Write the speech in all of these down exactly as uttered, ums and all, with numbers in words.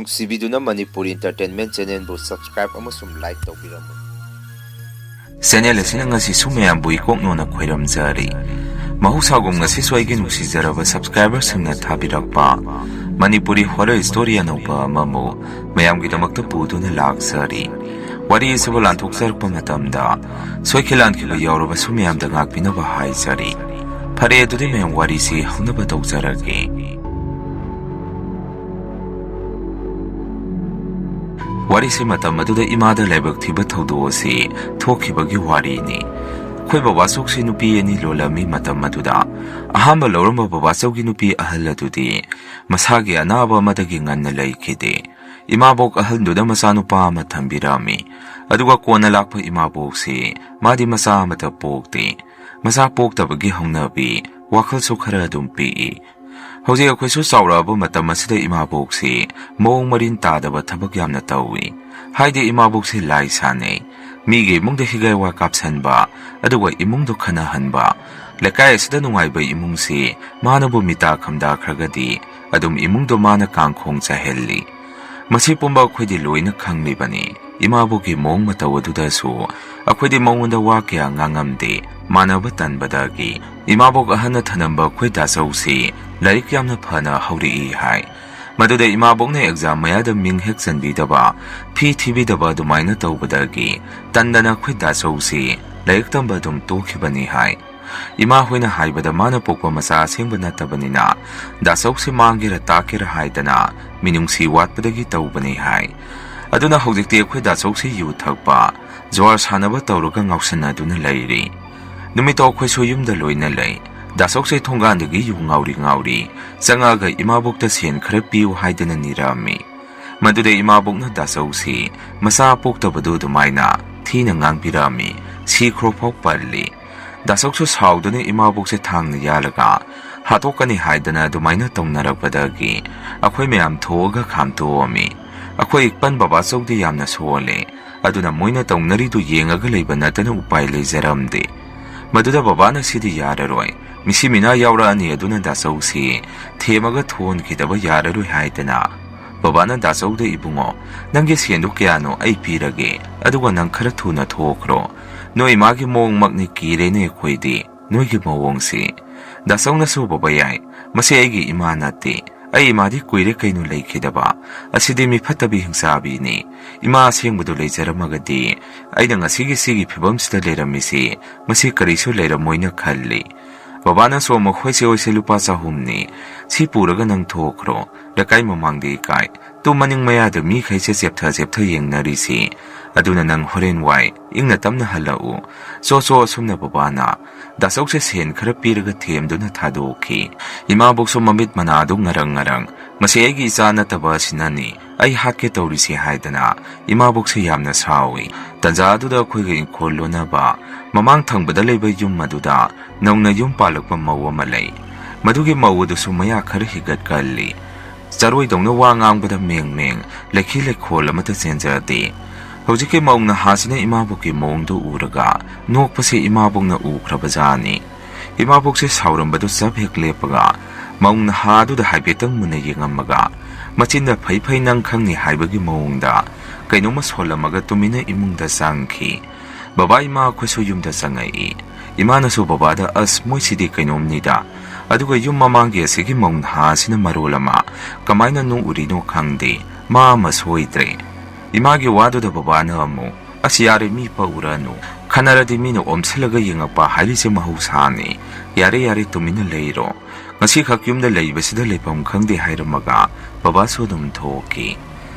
ꯅꯨꯡꯁꯤꯕꯤꯗꯨꯅ Manipuri Entertainment Channelꯕꯨ subscribe ꯑꯃꯁꯨꯡ like ꯇꯧꯕꯤꯔꯝꯃꯨ꯫ Channel ꯑꯁꯤꯅ ꯉꯁꯤꯁꯨ ꯃꯌꯥꯝꯕꯨ ꯏꯀꯣꯛꯅꯣꯅ ꯈꯣꯏꯔꯝꯖꯔꯤ꯫ ꯃꯍꯧꯁꯥꯒꯨꯝ ꯉꯁꯤꯁꯨ ꯑꯩꯒꯤ ꯅꯨꯡꯁꯤꯖꯔꯕ subscriberꯁꯤꯡꯅ ꯊꯥꯕꯤꯔꯛꯄ ꯃꯅꯤꯄꯨꯔꯤ horror story ꯑꯅꯧꯕ ꯑꯃꯕꯨ ꯃꯌꯥꯝꯒꯤꯗꯃꯛꯇ ꯄꯨꯗꯨꯅ ꯂꯥꯛꯆꯔꯤ꯫ ꯋꯥꯔꯤ ꯑꯁꯤꯕꯨ ꯂꯥꯟꯊꯣꯛꯆꯔꯛꯄ ꯃꯇꯝꯗ ꯁꯣꯏꯈꯤ ꯂꯥꯟꯈꯤꯕ ꯌꯥꯎꯔꯕꯁꯨ ꯃꯌꯥꯝꯗ ꯉꯥꯛꯄꯤꯅꯕ ꯍꯥꯏꯖꯔꯤ꯫ ꯐꯔꯦ, ꯑꯗꯨꯗꯤ ꯃꯌꯥꯝ ꯋꯥꯔꯤꯁꯤ ꯍꯧꯅꯕ ꯇꯧꯖꯔꯒꯦ꯫ ꯋꯥꯔꯤꯁꯤ ꯃꯇꯝ ꯑꯗꯨꯗ ꯏꯃꯥꯗ ꯂꯥꯏꯕꯛ ꯊꯤꯕ ꯊꯧꯗꯣꯛ ꯑꯁꯤ ꯊꯣꯛꯈꯤꯕꯒꯤ ꯋꯥꯔꯤꯅꯤ꯫ ꯑꯩꯈꯣꯏ ꯕꯕꯥꯆꯧꯁꯤ ꯅꯨꯄꯤ ꯑꯅꯤ ꯂꯣꯜꯂꯝꯃꯤ ꯃꯇꯝ ꯑꯗꯨꯗ꯫ ꯑꯍꯥꯟꯕ ꯂꯧꯔꯝꯕ ꯕꯕꯥꯆꯧꯒꯤ ꯅꯨꯄꯤ ꯑꯍꯜ ꯑꯗꯨꯗꯤ ꯃꯁꯥꯒꯤ ꯑꯅꯥꯕ ꯑꯃꯗꯒꯤ ꯉꯟꯅ ꯂꯩꯈꯤꯗꯦ꯫ ꯏꯃꯥꯕꯣꯛ ꯑꯍꯜꯗꯨꯅ ꯃꯆꯥꯅꯨꯄꯥ ꯑꯃ ꯊꯝꯕꯤꯔꯝꯃꯤ꯫ ꯑꯗꯨꯒ ꯀꯣꯟꯅ ꯂꯥꯛꯄ ꯏꯃꯥꯕꯣꯛꯁꯤ ꯃꯥꯗꯤ ꯃꯆꯥ ꯑꯃꯠꯇ ꯄꯣꯛꯇꯦ꯫ ꯃꯆꯥ ꯄꯣꯛꯇꯕꯒꯤ ꯍꯧꯅꯕꯤ ꯋꯥꯈꯜꯁꯨ ꯈꯔ ꯑꯗꯨꯝ ꯄꯤꯛꯏ꯫ ꯍꯧꯖꯤꯛ ꯑꯩꯈꯣꯏꯁꯨ ꯆꯥꯎꯔꯛꯑꯕ ꯃꯇꯝ ꯑꯁꯤꯗ ꯏꯃꯥꯕꯣꯛꯁꯤ ꯃꯑꯣꯡ ꯃꯔꯤꯟ ꯇꯥꯗꯕ ꯊꯕꯛ ꯌꯥꯝꯅ ꯇꯧꯏ꯫ ꯍꯥꯏꯗꯤ ꯏꯃꯥꯕꯣꯛꯁꯤ ꯂꯥꯏ ꯁꯥꯟꯅꯩ, ꯃꯤꯒꯤ ꯏꯃꯨꯡꯗ ꯍꯤꯒꯥꯏ ꯋꯥ ꯀꯥꯞꯁꯟꯕ, ꯑꯗꯨꯒ ꯏꯃꯨꯡꯗꯣ ꯈꯠꯅꯍꯟꯕ꯫ ꯂꯩꯀꯥꯏ ꯑꯁꯤꯗ ꯅꯨꯡꯉꯥꯏꯕ ꯏꯃꯨꯡꯁꯤ ꯃꯥꯅꯕꯨ ꯃꯤꯇꯥ ꯈꯝꯗꯥꯈ꯭ꯔꯒꯗꯤ ꯑꯗꯨꯝ ꯏꯃꯨꯡꯗꯣ ꯃꯥꯅ ꯀꯥꯡꯈꯣꯡ ꯆꯥꯏꯍꯜꯂꯤ꯫ ꯃꯁꯤ ꯄꯨꯝꯕ ꯑꯩꯈꯣꯏꯗꯤ ꯂꯣꯏꯅ ꯈꯪꯂꯤꯕꯅꯤ꯫ ꯏꯃꯥꯕꯣꯛꯀꯤ ꯃꯑꯣꯡ ꯃꯇꯧ ꯑꯗꯨꯗꯁꯨ ꯑꯩꯈꯣꯏꯗꯤ ꯃꯉꯣꯟꯗ ꯋꯥ ꯀꯌꯥ ꯉꯥꯡꯉꯝꯗꯦ꯫ ꯃꯥꯟꯅꯕ ꯇꯟꯕꯗꯒꯤ ꯏꯃꯥꯕꯣꯛ ꯑꯍꯟꯅ ꯊꯅꯝꯕ ꯑꯩꯈꯣꯏ ꯗꯥꯆꯧꯁꯤ ꯂꯥꯏꯔꯤꯛ ꯌꯥꯝꯅ ꯐꯅ ꯍꯧꯔꯛꯏ ꯍꯥꯏ꯫ ꯃꯗꯨꯗ ꯏꯃꯥꯕꯣꯛꯅ exam ꯃꯌꯥꯗ ꯃꯤꯡ ꯍꯦꯛ ꯆꯟꯕꯤꯗꯕ, ꯐꯤ ꯊꯤꯕꯤꯗꯕ ꯑꯗꯨꯃꯥꯏꯅ ꯇꯧꯕꯗꯒꯤ ꯇꯟꯗꯅ ꯑꯩꯈꯣꯏ ꯗꯥꯆꯧꯁꯤ ꯂꯥꯏꯔꯤꯛ ꯇꯝꯕ ꯑꯗꯨꯝ ꯇꯣꯛꯈꯤꯕꯅꯤ ꯍꯥꯏ꯫ ꯏꯃꯥ ꯍꯣꯏꯅ ꯍꯥꯏꯕꯗ ꯃꯥꯅ ꯄꯣꯛꯄ ꯃꯆꯥ ꯑꯁꯦꯡꯕ ꯅꯠꯇꯕꯅꯤꯅ ꯗꯥꯆꯧꯁꯤ ꯃꯥꯡꯒꯦꯔꯥ ꯇꯥꯛꯀꯦꯔꯥ ꯍꯥꯏꯗꯅ ꯃꯤꯅꯨꯡꯁꯤ ꯋꯥꯠꯄꯗꯒꯤ ꯇꯧꯕꯅꯤ ꯍꯥꯏ꯫ ꯑꯗꯨꯅ ꯍꯧꯖꯤꯛꯇꯤ ꯑꯩꯈꯣꯏ ꯗꯥꯆꯧꯁꯤ ꯌꯨ ꯊꯛꯄ, ꯖꯨꯋꯥꯔ ꯁꯥꯟꯅꯕ ꯇꯧꯔꯒ ꯉꯥꯎꯁꯟꯅꯗꯨꯅ ꯂꯩꯔꯤ꯫ ꯅꯨꯃꯤꯠꯇꯣ ꯑꯩꯈꯣꯏꯁꯨ ꯌꯨꯝꯗ ꯂꯣꯏꯅ ꯂꯩ꯫ ꯗꯥꯆꯧꯁꯦ ꯊꯣꯡꯒꯥꯟꯗꯒꯤ ꯌꯨ ꯉꯥꯎꯔꯤ ꯉꯥꯎꯔꯤ ꯆꯪꯉꯛꯑꯒ ꯏꯃꯥꯕꯣꯛꯇ ꯁꯦꯟ ꯈꯔ ꯄꯤꯌꯨ ꯍꯥꯏꯗꯅ ꯅꯤꯔꯛꯑꯝꯃꯤ꯫ ꯃꯗꯨꯗ ꯏꯃꯥꯕꯣꯛꯅ ꯗꯥꯆꯧꯁꯤ ꯃꯆꯥ ꯄꯣꯛꯇꯕꯗꯨ ꯑꯗꯨꯃꯥꯏꯅ ꯊꯤꯅ ꯉꯥꯡꯕꯤꯔꯛꯑꯝꯃꯤ꯫ ꯁꯤꯈ꯭ꯔꯣ ꯐꯥꯎ ꯄꯜꯂꯤ꯫ ꯗꯥꯆꯧꯁꯨ ꯁꯥꯎꯗꯨꯅ ꯏꯃꯥꯕꯣꯛꯁꯦ ꯊꯥꯡꯅ ꯌꯥꯜꯂꯒ ꯍꯥꯠꯇꯣꯛꯀꯅꯤ ꯍꯥꯏꯗꯅ ꯑꯗꯨꯃꯥꯏꯅ ꯇꯧꯅꯔꯛꯄꯗꯒꯤ ꯑꯩꯈꯣꯏ ꯃꯌꯥꯝ ꯊꯣꯛꯑꯒ ꯈꯥꯝꯇꯣꯛꯑꯝꯃꯤ꯫ ꯑꯩꯈꯣꯏ ꯏꯄꯟ ꯕꯕꯥꯆꯧꯗꯤ ꯌꯥꯝꯅ ꯁꯣꯜꯂꯦ꯫ ꯑꯗꯨꯅ ꯃꯣꯏꯅ ꯇꯧꯅꯔꯤꯗꯨ ꯌꯦꯡꯉꯒ ꯂꯩꯕ ꯅꯠꯇꯅ ꯎꯄꯥꯏ ꯂꯩꯖꯔꯝꯗꯦ꯫ ꯃꯗꯨꯗ ꯕꯕꯥꯅ ꯁꯤꯗꯤ ꯌꯥꯔꯔꯣꯏ, ꯃꯤꯁꯤ ꯃꯤꯅꯥ ꯌꯥꯎꯔꯛꯑꯅꯤ, ꯑꯗꯨꯅ ꯗꯥꯆꯧꯁꯤ ꯊꯦꯝꯃꯒ ꯊꯣꯟꯈꯤꯗꯕ ꯌꯥꯔꯔꯣꯏ ꯍꯥꯏꯗꯅ ꯕꯕꯥꯅ ꯗꯥꯆꯧꯗ, "ꯏꯕꯨꯡꯉꯣ, ꯅꯪꯒꯤ ꯁꯦꯟꯗꯨ ꯀꯌꯥꯅꯣ ꯑꯩ ꯄꯤꯔꯒꯦ, ꯑꯗꯨꯒ ꯅꯪ ꯈꯔ ꯊꯨꯅ ꯊꯣꯛꯈ꯭ꯔꯣ꯫ ꯅꯣꯏ ꯏꯃꯥꯒꯤ ꯃꯑꯣꯡꯃꯛꯅꯤ ꯀꯤꯔꯦꯅꯦ ꯑꯩꯈꯣꯏꯗꯤ, ꯅꯣꯏꯒꯤ ꯃꯑꯣꯡꯁꯤ"꯫ ꯗꯥꯆꯧꯅꯁꯨ, "ꯕꯕꯥ ꯌꯥꯏ, ꯃꯁꯤ ꯑꯩꯒꯤ ꯏꯃꯥ ꯅꯠꯇꯦ꯫ ꯑꯩ ꯏꯃꯥꯗꯤ ꯀꯨꯏꯔꯦ ꯀꯩꯅꯣ ꯂꯩꯈꯤꯗꯕ꯫ ꯑꯁꯤꯗꯤ ꯃꯤ ꯐꯠꯇꯕꯤ ꯍꯤꯡꯆꯥꯕꯤꯅꯤ꯫ ꯏꯃꯥ ꯑꯁꯦꯡꯕꯗꯨ ꯂꯩꯖꯔꯝꯃꯒꯗꯤ ꯑꯩꯅ ꯉꯁꯤꯒꯤ ꯁꯤꯒꯤ ꯐꯤꯕꯝꯁꯤꯗ ꯂꯩꯔꯝꯃꯤꯁꯤ ꯃꯁꯤ ꯀꯔꯤꯁꯨ ꯂꯩꯔꯝꯃꯣꯏꯅ ꯈꯜꯂꯤ"꯫ ꯕꯕꯥꯅꯁꯨ ꯑꯃꯨꯛ, "ꯍꯣꯏꯁꯦ, ꯍꯣꯏꯁꯦ, ꯂꯨꯄꯥ ꯆꯍꯨꯝꯅꯤ꯫ ꯁꯤ ꯄꯨꯔꯒ ꯅꯪ ꯊꯣꯛꯈ꯭ꯔꯣ꯫ ꯂꯩꯀꯥꯏ ꯃꯃꯥꯡꯗ ꯏꯀꯥꯏ꯫ ꯇꯨ ꯃꯅꯤꯡ ꯃꯌꯥꯗ ꯃꯤꯈꯩꯁꯦ ꯆꯦꯞꯊ ꯆꯦꯞꯊ ꯌꯦꯡꯅꯔꯤꯁꯤ꯫ ꯑꯗꯨꯅ ꯅꯪ ꯍꯣꯔꯦꯟ ꯋꯥꯏ ꯏꯪꯅ ꯇꯞꯅ ꯍꯜꯂꯛꯎ꯫ ꯆꯣ, ꯆꯣ", ꯑꯁꯨꯝꯅ ꯕꯕꯥꯅ ꯗꯥꯆꯧꯁꯦ ꯁꯦꯟ ꯈꯔ ꯄꯤꯔꯒ ꯊꯦꯝꯗꯨꯅ ꯊꯥꯗꯣꯛꯈꯤ꯫ ꯏꯃꯥꯕꯣꯛꯁꯨ ꯃꯃꯤꯠ ꯃꯅꯥꯗꯨ ꯉꯔꯪ ꯉꯔꯪ, "ꯃꯁꯤ ꯑꯩꯒꯤ ꯏꯆꯥ ꯅꯠꯇꯕ ꯑꯁꯤꯅꯅꯤ ꯑꯩ ꯍꯥꯠꯀꯦ ꯇꯧꯔꯤꯁꯤ" ꯍꯥꯏꯗꯅ ꯏꯃꯥꯕꯣꯛꯁꯦ ꯌꯥꯝꯅ ꯁꯥꯎꯏ꯫ ꯇꯟꯖꯥ ꯑꯗꯨꯗ ꯑꯩꯈꯣꯏꯒ ꯏꯪꯈꯣꯜ ꯂꯣꯟꯅꯕ ꯃꯃꯥꯡ ꯊꯪꯕꯗ ꯂꯩꯕ ꯌꯨꯝ ꯑꯗꯨꯗ ꯅꯧꯅ ꯌꯨꯝ ꯄꯥꯜꯂꯛꯄ ꯃꯧ ꯑꯃ ꯂꯩ꯫ ꯃꯗꯨꯒꯤ ꯃꯧ ꯑꯗꯨꯁꯨ ꯃꯌꯥ ꯈꯔ ꯍꯤꯒꯠ ꯀꯜꯂꯤ꯫ ꯆꯔꯣꯏꯗꯧꯅ ꯋꯥ ꯉꯥꯡꯕꯗ ꯃꯦꯡ ꯃꯦꯡ, ꯂꯩꯈꯤ ꯂꯩꯈꯣꯜ ꯑꯃꯠꯇ ꯆꯦꯟꯖꯗꯦ꯫ ꯍꯧꯖꯤꯛꯀꯤ ꯃꯧ ꯅꯍꯥꯁꯤꯅ ꯏꯃꯥꯕꯣꯛꯀꯤ ꯃꯑꯣꯡꯗꯨ ꯎꯔꯒ ꯅꯣꯛꯄꯁꯤ ꯏꯃꯥꯕꯣꯛꯅ ꯎꯈ꯭ꯔꯕꯖꯥꯠꯅꯤ꯫ ꯏꯃꯥꯕꯣꯛꯁꯦ ꯁꯥꯎꯔꯝꯕꯗꯨ ꯆꯞ ꯍꯦꯛ ꯂꯦꯞꯄꯒ ꯃꯧ ꯅꯍꯥꯗꯨꯗ ꯍꯥꯏꯐꯦꯠꯇꯪ ꯃꯨꯟꯅ ꯌꯦꯡꯉꯝꯃꯒ ꯃꯆꯤꯟꯗ "ꯐꯩ ꯐꯩ, ꯅꯪ ꯈꯪꯅꯤ" ꯍꯥꯏꯕꯒꯤ ꯃꯑꯣꯡꯗ ꯀꯩꯅꯣꯝꯃ ꯁꯣꯜꯂꯝꯃꯒ ꯇꯨꯃꯤꯟꯅ ꯏꯃꯨꯡꯗ ꯆꯪꯈꯤ꯫ ꯕꯕꯥ ꯏꯃꯥ ꯑꯩꯈꯣꯏꯁꯨ ꯌꯨꯝꯗ ꯆꯪꯉꯛꯏ꯫ ꯏꯃꯥꯅꯁꯨ ꯕꯕꯥꯗ, "ꯑꯁ, ꯃꯣꯏꯁꯤꯗꯤ ꯀꯩꯅꯣꯝꯅꯤꯗ꯫ ꯑꯗꯨꯒ ꯌꯨꯝ ꯃꯃꯥꯡꯒꯤ ꯑꯁꯤꯒꯤ ꯃꯧ ꯅꯍꯥ ꯑꯁꯤꯅ ꯃꯔꯣꯜ ꯑꯃ ꯀꯃꯥꯏꯅ ꯅꯣꯛꯎꯔꯤꯅꯣ ꯈꯪꯗꯦ꯫ ꯃꯥ ꯑꯃ ꯁꯣꯏꯗ꯭ꯔꯦ"꯫ ꯏꯃꯥꯒꯤ ꯋꯥꯗꯨꯗ ꯕꯕꯥꯅ ꯑꯃꯨꯛ, "ꯑꯁ, ꯌꯥꯔꯦ, ꯃꯤ ꯄꯛꯎꯔꯅꯨ꯫ ꯈꯟꯅꯔꯗꯤ ꯃꯤꯅ ꯑꯣꯝꯁꯤꯜꯂꯒ ꯌꯦꯡꯉꯛꯄ ꯍꯥꯏꯔꯤꯁꯦ ꯃꯍꯧꯁꯥꯅꯤ꯫ ꯌꯥꯔꯦ, ꯌꯥꯔꯦ, ꯇꯨꯃꯤꯟꯅ ꯂꯩꯔꯣ꯫ ꯉꯁꯤꯈꯛ ꯌꯨꯝꯗ ꯂꯩꯕꯁꯤꯗ ꯂꯩꯐꯝ ꯈꯪꯗꯦ" ꯍꯥꯏꯔꯝꯃꯒ ꯕꯕꯥꯁꯨ ꯑꯗꯨꯝ ꯊꯣꯛꯈꯤ꯫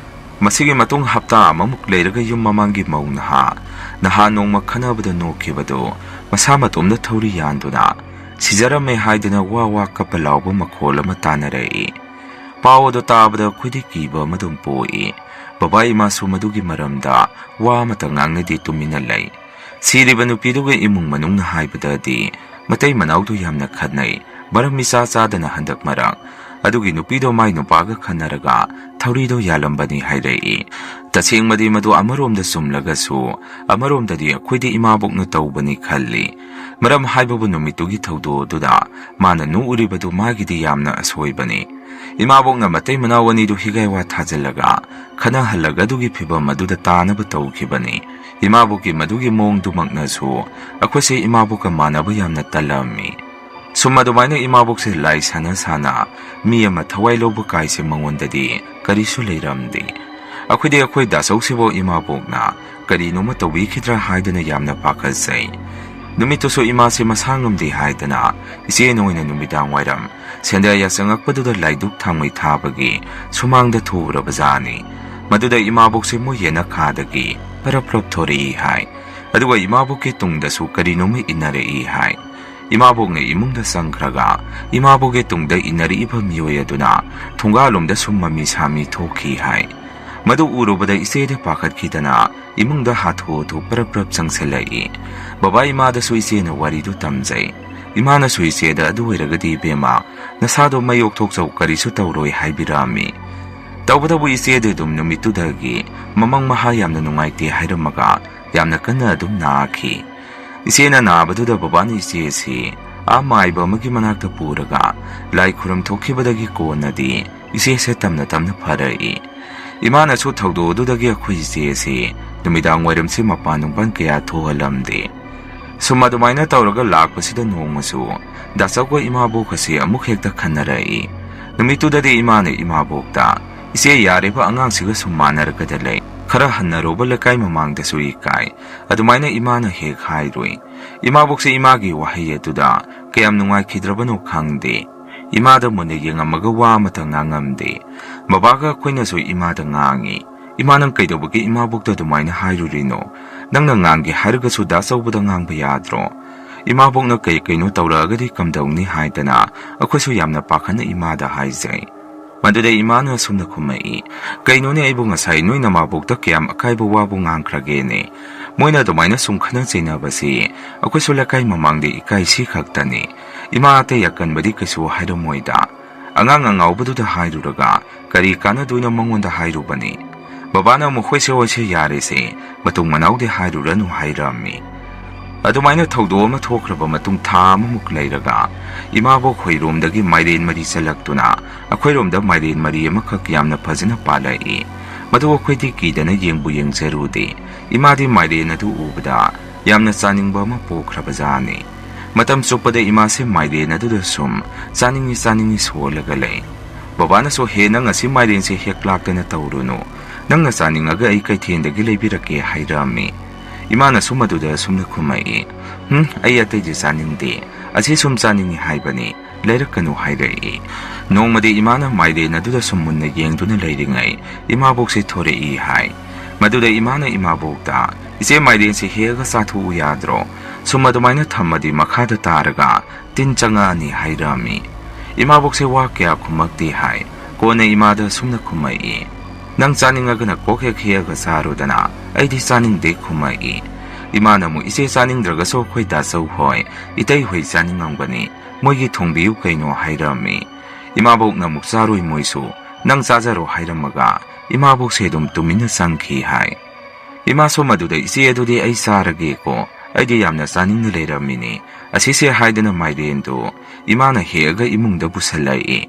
ꯃꯁꯤꯒꯤ ꯃꯇꯨꯡ ꯍꯞꯇꯥ ꯑꯃꯃꯨꯛ ꯂꯩꯔꯒ ꯌꯨꯝ ꯃꯃꯥꯡꯒꯤ ꯃꯧ ꯅꯍꯥ, ꯅꯍꯥꯟ ꯅꯣꯡꯃ ꯈꯟꯅꯕꯗ ꯅꯣꯛꯈꯤꯕꯗꯨ ꯃꯁꯥ ꯃꯇꯣꯝꯗ ꯊꯧꯔꯤ ꯌꯥꯟꯗꯨꯅ ꯁꯤꯖꯔꯝꯃꯦ ꯍꯥꯏꯗꯨꯅ ꯋꯥ ꯋꯥ ꯀꯞꯄ ꯂꯥꯎꯕ ꯃꯈꯣꯜ ꯑꯃ ꯇꯥꯅꯔꯛꯏ꯫ ꯄꯥꯎ ꯑꯗꯨ ꯇꯥꯕꯗ ꯑꯩꯈꯣꯏꯗꯤ ꯀꯤꯕ ꯑꯃ ꯑꯗꯨꯝ ꯄꯣꯛꯏ꯫ ꯕꯕꯥ ꯏꯃꯥꯁꯨ ꯃꯗꯨꯒꯤ ꯃꯔꯝꯗ ꯋꯥ ꯑꯃꯠꯇ ꯉꯥꯡꯅꯗꯦ, ꯇꯨꯃꯤꯟꯅ ꯂꯩ꯫ ꯁꯤꯔꯤꯕ ꯅꯨꯄꯤꯗꯨꯒ ꯏꯃꯨꯡ ꯃꯅꯨꯡꯅ ꯍꯥꯏꯕꯗꯗꯤ ꯃꯇꯩ ꯃꯅꯥꯎꯗꯨ ꯌꯥꯝꯅ ꯈꯠꯅꯩ꯫ ꯃꯔꯝ ꯏꯆꯥ ꯆꯥꯗꯅ ꯍꯟꯗꯛ ꯃꯔꯛ ꯑꯗꯨꯒꯤ ꯅꯨꯄꯤꯗꯣ ꯃꯥꯏ ꯅꯨꯄꯥꯒ ꯈꯟꯅꯔꯒ ꯊꯧꯔꯤꯗꯣ ꯌꯥꯜꯂꯝꯕꯅꯤ ꯍꯥꯏꯔꯛꯏ꯫ ꯇꯁꯦꯡꯕꯗꯤ ꯃꯗꯨ ꯑꯃꯔꯣꯝꯗ ꯆꯨꯝꯂꯒꯁꯨ ꯑꯃꯔꯣꯝꯗꯗꯤ ꯑꯩꯈꯣꯏꯗꯤ ꯏꯃꯥꯕꯣꯛꯅ ꯇꯧꯕꯅꯤ ꯈꯜꯂꯤ꯫ ꯃꯔꯝ ꯍꯥꯏꯕꯕꯨ ꯅꯨꯃꯤꯠꯇꯨꯒꯤ ꯊꯧꯗꯣꯛ ꯑꯗꯨꯗ ꯃꯥꯅ ꯅꯣꯛꯎꯔꯤꯕꯗꯨ ꯃꯥꯒꯤꯗꯤ ꯌꯥꯝꯅ ꯑꯁꯣꯏꯕꯅꯤ꯫ ꯏꯃꯥꯕꯣꯛꯅ ꯃꯇꯩ ꯃꯅꯥꯎ ꯑꯅꯤꯗꯨ ꯍꯤꯒꯥꯏ ꯋꯥ ꯊꯥꯖꯤꯜꯂꯒ ꯈꯠꯅꯍꯜꯂꯒ ꯑꯗꯨꯒꯤ ꯐꯤꯚꯝ ꯑꯗꯨꯗ ꯇꯥꯅꯕ ꯇꯧꯈꯤꯕꯅꯤ꯫ ꯏꯃꯥꯕꯣꯛꯀꯤ ꯃꯗꯨꯒꯤ ꯃꯑꯣꯡꯗꯨꯃꯛꯅꯁꯨ ꯑꯩꯈꯣꯏꯁꯦ ꯏꯃꯥꯕꯣꯛꯀ ꯃꯥꯟꯅꯕ ꯌꯥꯝꯅ ꯇꯜꯂꯝꯃꯤ꯫ ꯁꯨꯝ ꯑꯗꯨꯃꯥꯏꯅ ꯏꯃꯥꯕꯣꯛꯁꯦ ꯂꯥꯏ ꯁꯥꯟꯅ ꯁꯥꯟꯅ ꯃꯤ ꯑꯃ ꯊꯋꯥꯏ ꯂꯧꯕ ꯀꯥꯏꯁꯦ ꯃꯉꯣꯟꯗꯗꯤ ꯀꯔꯤꯁꯨ ꯂꯩꯔꯝꯗꯦ꯫ ꯑꯩꯈꯣꯏꯗꯤ ꯑꯩꯈꯣꯏ ꯗꯥꯆꯧꯁꯤꯕꯨ ꯏꯃꯥꯕꯣꯛꯅ ꯀꯔꯤꯅꯣꯃ ꯇꯧꯕꯤꯈꯤꯗ꯭ꯔꯥ ꯍꯥꯏꯗꯨꯅ ꯌꯥꯝꯅ ꯄꯥꯈꯠꯆꯩ꯫ ꯅꯨꯃꯤꯠꯇꯨꯁꯨ ꯏꯃꯥꯁꯦ ꯃꯁꯥ ꯉꯝꯗꯦ ꯍꯥꯏꯗꯅ ꯏꯆꯦꯅ ꯑꯣꯏꯅ ꯅꯨꯃꯤꯗꯥꯡ ꯋꯥꯏꯔꯝ ꯁꯦꯟꯗ꯭ꯔꯥ ꯆꯪꯉꯛꯄꯗꯨꯗ ꯂꯥꯏꯗꯨꯛ ꯊꯥꯎꯃꯩ ꯊꯥꯕꯒꯤ ꯁꯨꯃꯥꯡꯗ ꯊꯣꯛꯎꯔꯕꯖꯥꯠꯅꯤ꯫ ꯃꯗꯨꯗ ꯏꯃꯥꯕꯣꯛꯁꯦ ꯃꯣꯏ ꯌꯦꯅꯈꯥꯗꯒꯤ ꯄꯔꯞ ꯄꯔꯞ ꯊꯣꯔꯛꯏ ꯍꯥꯏ꯫ ꯑꯗꯨꯒ ꯏꯃꯥꯕꯣꯛꯀꯤ ꯇꯨꯡꯗꯁꯨ ꯀꯔꯤꯅꯣꯃ ꯏꯟꯅꯔꯛꯏ ꯍꯥꯏ꯫ ꯏꯃꯥꯕꯣꯛꯅ ꯏꯃꯨꯡꯗ ꯆꯪꯈ꯭ꯔꯒ ꯏꯃꯥꯕꯣꯛꯀꯤ ꯇꯨꯡꯗ ꯏꯟꯅꯔꯛꯏꯕ ꯃꯤꯑꯣꯏ ꯑꯗꯨꯅ ꯊꯣꯡꯒꯥꯜꯂꯣꯝꯗ ꯁꯨꯝ ꯃꯃꯤ ꯁꯥꯃꯤ ꯊꯣꯛꯈꯤ ꯍꯥꯏ꯫ ꯃꯗꯨ ꯎꯔꯨꯕꯗ ꯏꯆꯦꯗꯤ ꯄꯥꯈꯠꯈꯤꯗꯅ ꯏꯃꯨꯡꯗ ꯍꯥꯊꯨ ꯍꯥꯊꯨ ꯄꯔꯞ ꯄꯔꯞ ꯆꯪꯁꯤꯜꯂꯛꯏ꯫ ꯕꯕꯥ ꯏꯃꯥꯗꯁꯨ ꯏꯆꯦꯅ ꯋꯥꯔꯤꯗꯨ ꯇꯝꯖꯩ꯫ ꯏꯃꯥꯅꯁꯨ ꯏꯆꯦꯗ "ꯑꯗꯨ ꯑꯣꯏꯔꯒꯗꯤ ꯏꯕꯦꯝꯃ, ꯅꯁꯥꯗꯣ ꯃꯩ ꯑꯣꯛꯊꯣꯛꯆꯧ, ꯀꯔꯤꯁꯨ ꯇꯧꯔꯣꯏ" ꯍꯥꯏꯕꯤꯔꯛꯑꯝꯃꯤ꯫ ꯇꯧꯕꯇꯕꯨ ꯏꯆꯦꯗꯤ ꯑꯗꯨꯝ ꯅꯨꯃꯤꯠꯇꯨꯗꯒꯤ ꯃꯃꯪ ꯃꯍꯥ ꯌꯥꯝꯅ ꯅꯨꯡꯉꯥꯏꯇꯦ ꯍꯥꯏꯔꯝꯃꯒ ꯌꯥꯝꯅ ꯀꯟꯅ ꯑꯗꯨꯝ ꯅꯥꯈꯤ꯫ ꯏꯆꯦꯅ ꯅꯥꯕꯗꯨꯗ ꯕꯕꯥꯅ ꯏꯆꯦ ꯑꯁꯤ ꯑꯥ ꯃꯥꯏꯕ ꯑꯃꯒꯤ ꯃꯅꯥꯛꯇ ꯄꯨꯔꯒ ꯂꯥꯏ ꯈꯨꯔꯨꯝ ꯊꯣꯛꯈꯤꯕꯗꯒꯤ ꯀꯣꯟꯅꯗꯤ ꯏꯆꯦꯁꯦ ꯇꯝꯅ ꯇꯝꯅ ꯐꯔꯛꯏ꯫ ꯏꯃꯥꯅꯁꯨ ꯊꯧꯗꯣꯛ ꯑꯗꯨꯗꯒꯤ ꯑꯩꯈꯣꯏ ꯏꯆꯦ ꯑꯁꯤ ꯅꯨꯃꯤꯗꯥꯡ ꯋꯥꯏꯔꯝꯁꯤ ꯃꯄꯥꯟ ꯅꯨꯡꯄꯥꯟ ꯀꯌꯥ ꯊꯣꯛꯍꯜꯂꯝꯗꯦ꯫ ꯁꯨꯝ ꯑꯗꯨꯃꯥꯏꯅ ꯇꯧꯔꯒ ꯂꯥꯛꯄꯁꯤꯗ ꯅꯣꯡꯃꯁꯨ ꯗꯥꯆꯧꯒ ꯏꯃꯥꯕꯣꯛ ꯑꯁꯤ ꯑꯃꯨꯛ ꯍꯦꯛꯇ ꯈꯟꯅꯔꯛꯏ꯫ ꯅꯨꯃꯤꯠꯇꯨꯗꯗꯤ ꯏꯃꯥꯅ ꯏꯃꯥꯕꯣꯛꯇ, "ꯏꯆꯦ, ꯌꯥꯔꯦꯕ, ꯑꯉꯥꯡꯁꯤꯒ ꯁꯨꯝ ꯃꯥꯟꯅꯔꯒꯗ ꯂꯩ꯫ ꯈꯔ ꯍꯟꯅꯔꯣꯕ, ꯂꯩꯀꯥꯏ ꯃꯃꯥꯡꯗꯁꯨ ꯏꯀꯥꯏ"꯫ ꯑꯗꯨꯃꯥꯏꯅ ꯏꯃꯥꯅ ꯍꯦꯛ ꯍꯥꯏꯔꯨꯏ꯫ ꯏꯃꯥꯕꯣꯛꯁꯦ ꯏꯃꯥꯒꯤ ꯋꯥꯍꯩ ꯑꯗꯨꯗ ꯀꯌꯥꯝ ꯅꯨꯡꯉꯥꯏꯈꯤꯗ꯭ꯔꯕꯅꯣ ꯈꯪꯗꯦ꯫ ꯏꯃꯥꯗ ꯃꯨꯟꯅ ꯌꯦꯡꯉꯝꯃꯒ ꯋꯥ ꯑꯃꯇ ꯉꯥꯡꯉꯝꯗꯦ꯫ ꯕꯕꯥꯒ ꯑꯩꯈꯣꯏꯅꯁꯨ ꯏꯃꯥꯗ ꯉꯥꯡꯉꯤ꯫ "ꯏꯃꯥ, ꯅꯪ ꯀꯩꯗꯧꯕꯒꯤ ꯏꯃꯥꯕꯣꯛꯇ ꯑꯗꯨꯃꯥꯏꯅ ꯍꯥꯏꯔꯨꯔꯤꯅꯣ? ꯅꯪꯅ ꯉꯥꯡꯒꯦ ꯍꯥꯏꯔꯒꯁꯨ ꯗꯥ ꯆꯧꯕꯗ ꯉꯥꯡꯕ ꯌꯥꯗ꯭ꯔꯣ?" "ꯏꯃꯥꯕꯣꯛꯅ ꯀꯩ ꯀꯩꯅꯣ ꯇꯧꯔꯛꯑꯒꯗꯤ ꯀꯝꯗꯧꯅꯤ?" ꯍꯥꯏꯗꯅ ꯑꯩꯈꯣꯏꯁꯨ ꯌꯥꯝꯅ ꯄꯥꯈꯠꯅ ꯏꯃꯥꯗ ꯍꯥꯏꯖꯩ꯫ ꯃꯗꯨꯗ ꯏꯃꯥꯅ ꯑꯁꯨꯝꯅ ꯈꯨꯝꯃꯛꯏ, "ꯀꯩꯅꯣꯅꯦ, ꯑꯩꯕꯨ ꯉꯁꯥꯏ ꯅꯣꯏ ꯅꯃꯥꯕꯣꯛꯇ ꯀꯌꯥꯝ ꯑꯀꯥꯏꯕ ꯋꯥꯕꯨ ꯉꯥꯡꯈ꯭ꯔꯒꯦꯅꯦ? ꯃꯣꯏꯅ ꯑꯗꯨꯃꯥꯏꯅ ꯁꯨꯝ ꯈꯠꯅ ꯆꯩꯅꯕꯁꯤ ꯑꯩꯈꯣꯏꯁꯨ ꯂꯩꯀꯥꯏ ꯃꯃꯥꯡꯗ ꯏꯀꯥꯏ, ꯁꯤ ꯈꯛꯇꯅꯤ꯫ ꯏꯃꯥ ꯑꯇꯩ ꯑꯀꯟꯕꯗꯤ ꯀꯩꯁꯨ ꯍꯥꯏꯔꯝꯃꯣꯏꯗ꯫ ꯑꯉꯥꯡ ꯑꯉꯥꯎꯕꯗꯨꯗ ꯍꯥꯏꯔꯨꯔꯒ ꯀꯔꯤ ꯀꯥꯟꯅꯗꯣꯏꯅꯣ ꯃꯉꯣꯟꯗ ꯍꯥꯏꯔꯨꯕꯅꯤ꯫ ꯕꯕꯥꯅ ꯑꯃꯨꯛ 'ꯍꯣꯏꯁꯦ, ꯍꯣꯏꯁꯦ, ꯌꯥꯔꯦꯁꯦ, ꯃꯇꯨꯡ ꯃꯅꯥꯎꯗꯤ ꯍꯥꯏꯔꯨꯔꯅꯨ' ꯍꯥꯏꯔꯝꯃꯤ"꯫ ꯑꯗꯨꯃꯥꯏꯅ ꯊꯧꯗꯣꯛ ꯑꯃ ꯊꯣꯛꯈ꯭ꯔꯕ ꯃꯇꯨꯡ ꯊꯥ ꯑꯃꯃꯨꯛ ꯂꯩꯔꯒ ꯏꯃꯥꯕꯣꯛ ꯍꯣꯏꯔꯣꯝꯗꯒꯤ ꯃꯥꯏꯔꯦꯟ ꯃꯔꯤ ꯆꯠꯂꯛꯇꯨꯅ ꯑꯩꯈꯣꯏꯔꯣꯝꯗ ꯃꯥꯏꯔꯦꯟ ꯃꯔꯤ ꯑꯃꯈꯛ ꯌꯥꯝꯅ ꯐꯖꯅ ꯄꯥꯜꯂꯛꯏ꯫ ꯃꯗꯨ ꯑꯩꯈꯣꯏꯗꯤ ꯀꯤꯗꯅ ꯌꯦꯡꯕꯨ ꯌꯦꯡꯖꯔꯨꯗꯦ꯫ ꯏꯃꯥꯗꯤ ꯃꯥꯏꯔꯦꯟ ꯑꯗꯨ ꯎꯕꯗ ꯌꯥꯝꯅ ꯆꯥꯅꯤꯡꯕ ꯑꯃ ꯄꯣꯛꯈ꯭ꯔꯕꯖꯥꯠꯅꯤ꯫ ꯃꯇꯝ ꯆꯨꯞꯄꯗ ꯏꯃꯥꯁꯦ ꯃꯥꯏꯔꯦꯟ ꯑꯗꯨꯗ ꯁꯨꯝ ꯆꯥꯅꯤꯡꯉꯤ ꯆꯥꯅꯤꯡꯉꯤ ꯁꯣꯜꯂꯒ ꯂꯩ꯫ ꯕꯕꯥꯅꯁꯨ, "ꯍꯦ, ꯅꯪ ꯑꯁꯤ ꯃꯥꯏꯔꯦꯟꯁꯦ ꯍꯦꯛ ꯂꯥꯛꯇꯅ ꯇꯧꯔꯨꯅꯨ, ꯅꯪꯅ ꯆꯥꯅꯤꯡꯉꯒ ꯑꯩ ꯀꯩꯊꯦꯜꯗꯒꯤ ꯂꯩꯕꯤꯔꯛꯀꯦ" ꯍꯥꯏꯔꯛꯑꯝꯃꯤ꯫ ꯏꯃꯥꯅꯁꯨ ꯃꯗꯨꯗ ꯑꯁꯨꯝꯅ ꯈꯨꯝꯃꯛꯏ, "ꯍꯨꯝ, ꯑꯩ ꯑꯇꯩꯗꯤ ꯆꯥꯅꯤꯡꯗꯦ, ꯑꯁꯤ ꯁꯨꯝ ꯆꯥꯅꯤꯡꯉꯤ ꯍꯥꯏꯕꯅꯤ, ꯂꯩꯔꯛꯀꯅꯨ" ꯍꯥꯏꯔꯛꯏ꯫ ꯅꯣꯡꯃꯗꯤ ꯏꯃꯥꯅ ꯃꯥꯏꯔꯦꯟ ꯑꯗꯨꯗ ꯁꯨꯝ ꯃꯨꯟꯅ ꯌꯦꯡꯗꯨꯅ ꯂꯩꯔꯤꯉꯩ ꯏꯃꯥꯕꯣꯛꯁꯦ ꯊꯣꯔꯛꯏ ꯍꯥꯏ꯫ ꯃꯗꯨꯗ ꯏꯃꯥꯅ ꯏꯃꯥꯕꯣꯛꯇ, "ꯏꯆꯦ, ꯃꯥꯏꯔꯦꯟꯁꯦ ꯍꯦꯛꯑꯒ ꯆꯥꯊꯣꯛꯎ ꯌꯥꯗ꯭ꯔꯣ? ꯁꯨꯝ ꯑꯗꯨꯃꯥꯏꯅ ꯊꯝꯃꯗꯤ ꯃꯈꯥꯗ ꯇꯥꯔꯒ ꯇꯤꯟ ꯆꯪꯉꯛꯑꯅꯤ" ꯍꯥꯏꯔꯝꯃꯤ꯫ ꯏꯃꯥꯕꯣꯛꯁꯦ ꯋꯥ ꯀꯌꯥ ꯈꯨꯝꯃꯛꯇꯦ ꯍꯥꯏ꯫ ꯀꯣꯟꯅ ꯏꯃꯥꯗ ꯁꯨꯝꯅ ꯈꯨꯝꯃꯛꯏ, "ꯅꯪ ꯆꯥꯅꯤꯡꯉꯒꯅ ꯀꯣꯛ ꯍꯦꯛ ꯍꯦꯛꯑꯒ ꯆꯥꯔꯣꯗꯅ, ꯑꯩꯗꯤ ꯆꯥꯅꯤꯡꯗꯦ" ꯈꯨꯝꯃꯛꯏ꯫ ꯏꯃꯥꯅ ꯑꯃꯨꯛ, "ꯏꯆꯦ ꯆꯥꯅꯤꯡꯗ꯭ꯔꯒꯁꯨ ꯑꯩꯈꯣꯏ ꯗꯥꯆꯧ ꯍꯣꯏ, ꯏꯇꯩ ꯍꯣꯏ ꯆꯥꯅꯤꯡꯉꯝꯒꯅꯤ, ꯃꯣꯏꯒꯤ ꯊꯣꯡꯕꯤꯌꯨ ꯀꯩꯅꯣ" ꯍꯥꯏꯔꯝꯃꯤ꯫ ꯏꯃꯥꯕꯣꯛꯅ ꯑꯃꯨꯛ, "ꯆꯥꯔꯣꯏ ꯃꯣꯏꯁꯨ, ꯅꯪ ꯆꯥꯖꯔꯣ" ꯍꯥꯏꯔꯝꯃꯒ ꯏꯃꯥꯕꯣꯛꯁꯦ ꯑꯗꯨꯝ ꯇꯨꯃꯤꯟꯅ ꯆꯪꯈꯤ ꯍꯥꯏ꯫ ꯏꯃꯥꯁꯨ ꯃꯗꯨꯗ, "ꯏꯆꯦ, ꯑꯗꯨꯗꯤ ꯑꯩ ꯆꯥꯔꯒꯦꯀꯣ, ꯑꯩꯗꯤ ꯌꯥꯝꯅ ꯆꯥꯅꯤꯡꯅ ꯂꯩꯔꯝꯃꯤꯅꯤ" ꯑꯁꯤꯁꯦ ꯍꯥꯏꯗꯅ ꯃꯥꯏꯔꯦꯟꯗꯨ ꯏꯃꯥꯅ ꯍꯦꯛꯑꯒ ꯏꯃꯨꯡꯗ ꯄꯨꯁꯜꯂꯛꯏ꯫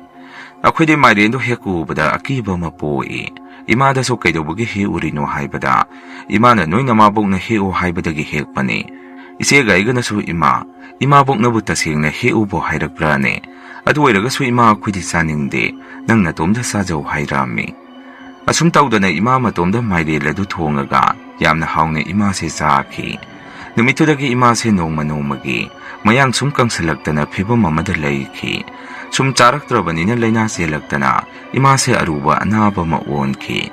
ꯑꯩꯈꯣꯏꯗꯤ ꯃꯥꯏꯔꯦꯟꯗꯨ ꯍꯦꯛ ꯎꯕꯗ ꯑꯀꯤꯕ ꯑꯃ ꯄꯣꯛꯏ꯫ ꯏꯃꯥꯗꯁꯨ "ꯀꯩꯗꯧꯕꯒꯤ ꯍꯦꯛꯎꯔꯤꯅꯣ?" ꯍꯥꯏꯕꯗ, ꯏꯃꯥꯅ "ꯅꯣꯏ ꯅꯃꯥꯕꯣꯛꯅ ꯍꯦꯛꯎ ꯍꯥꯏꯕꯗꯒꯤ ꯍꯦꯛꯄꯅꯤ꯫ ꯏꯆꯦꯒ ꯑꯩꯒꯅꯁꯨ, 'ꯏꯃꯥ, ꯏꯃꯥꯕꯣꯛꯅꯕꯨ ꯇꯁꯦꯡꯅ ꯍꯦꯛꯎꯕꯨ ꯍꯥꯏꯔꯛꯄ꯭ꯔꯥꯅꯦ? ꯑꯗꯨ ꯑꯣꯏꯔꯒꯁꯨ ꯏꯃꯥ, ꯑꯩꯈꯣꯏꯗꯤ ꯆꯥꯅꯤꯡꯗꯦ, ꯅꯪ ꯅꯇꯣꯝꯗ ꯆꯥꯖꯧ' ꯍꯥꯏꯔꯛꯑꯝꯃꯤ"꯫ ꯑꯁꯨꯝ ꯇꯧꯗꯅ ꯏꯃꯥ ꯃꯇꯣꯝꯗ ꯃꯥꯏꯔꯦꯟ ꯑꯗꯨ ꯊꯣꯡꯉꯒ ꯌꯥꯝꯅ ꯍꯥꯎꯅ ꯏꯃꯥꯁꯦ ꯆꯥꯈꯤ꯫ ꯅꯨꯃꯤꯠꯇꯨꯗꯒꯤ ꯏꯃꯥꯁꯦ ꯅꯣꯡꯃ ꯅꯣꯡꯃꯒꯤ ꯃꯌꯥꯡ ꯁꯨꯝ ꯀꯪꯁꯤꯜꯂꯛꯇꯅ ꯐꯤꯕꯝ ꯑꯃꯗ ꯂꯩꯈꯤ꯫ ꯁꯨꯝ ꯆꯥꯔꯛꯇ꯭ꯔꯕꯅꯤꯅ ꯂꯥꯏꯅꯥ ꯆꯦꯜꯂꯛꯇꯅ ꯏꯃꯥꯁꯦ ꯑꯔꯨꯕ ꯑꯅꯥꯕ ꯑꯃ ꯑꯣꯟꯈꯤ꯫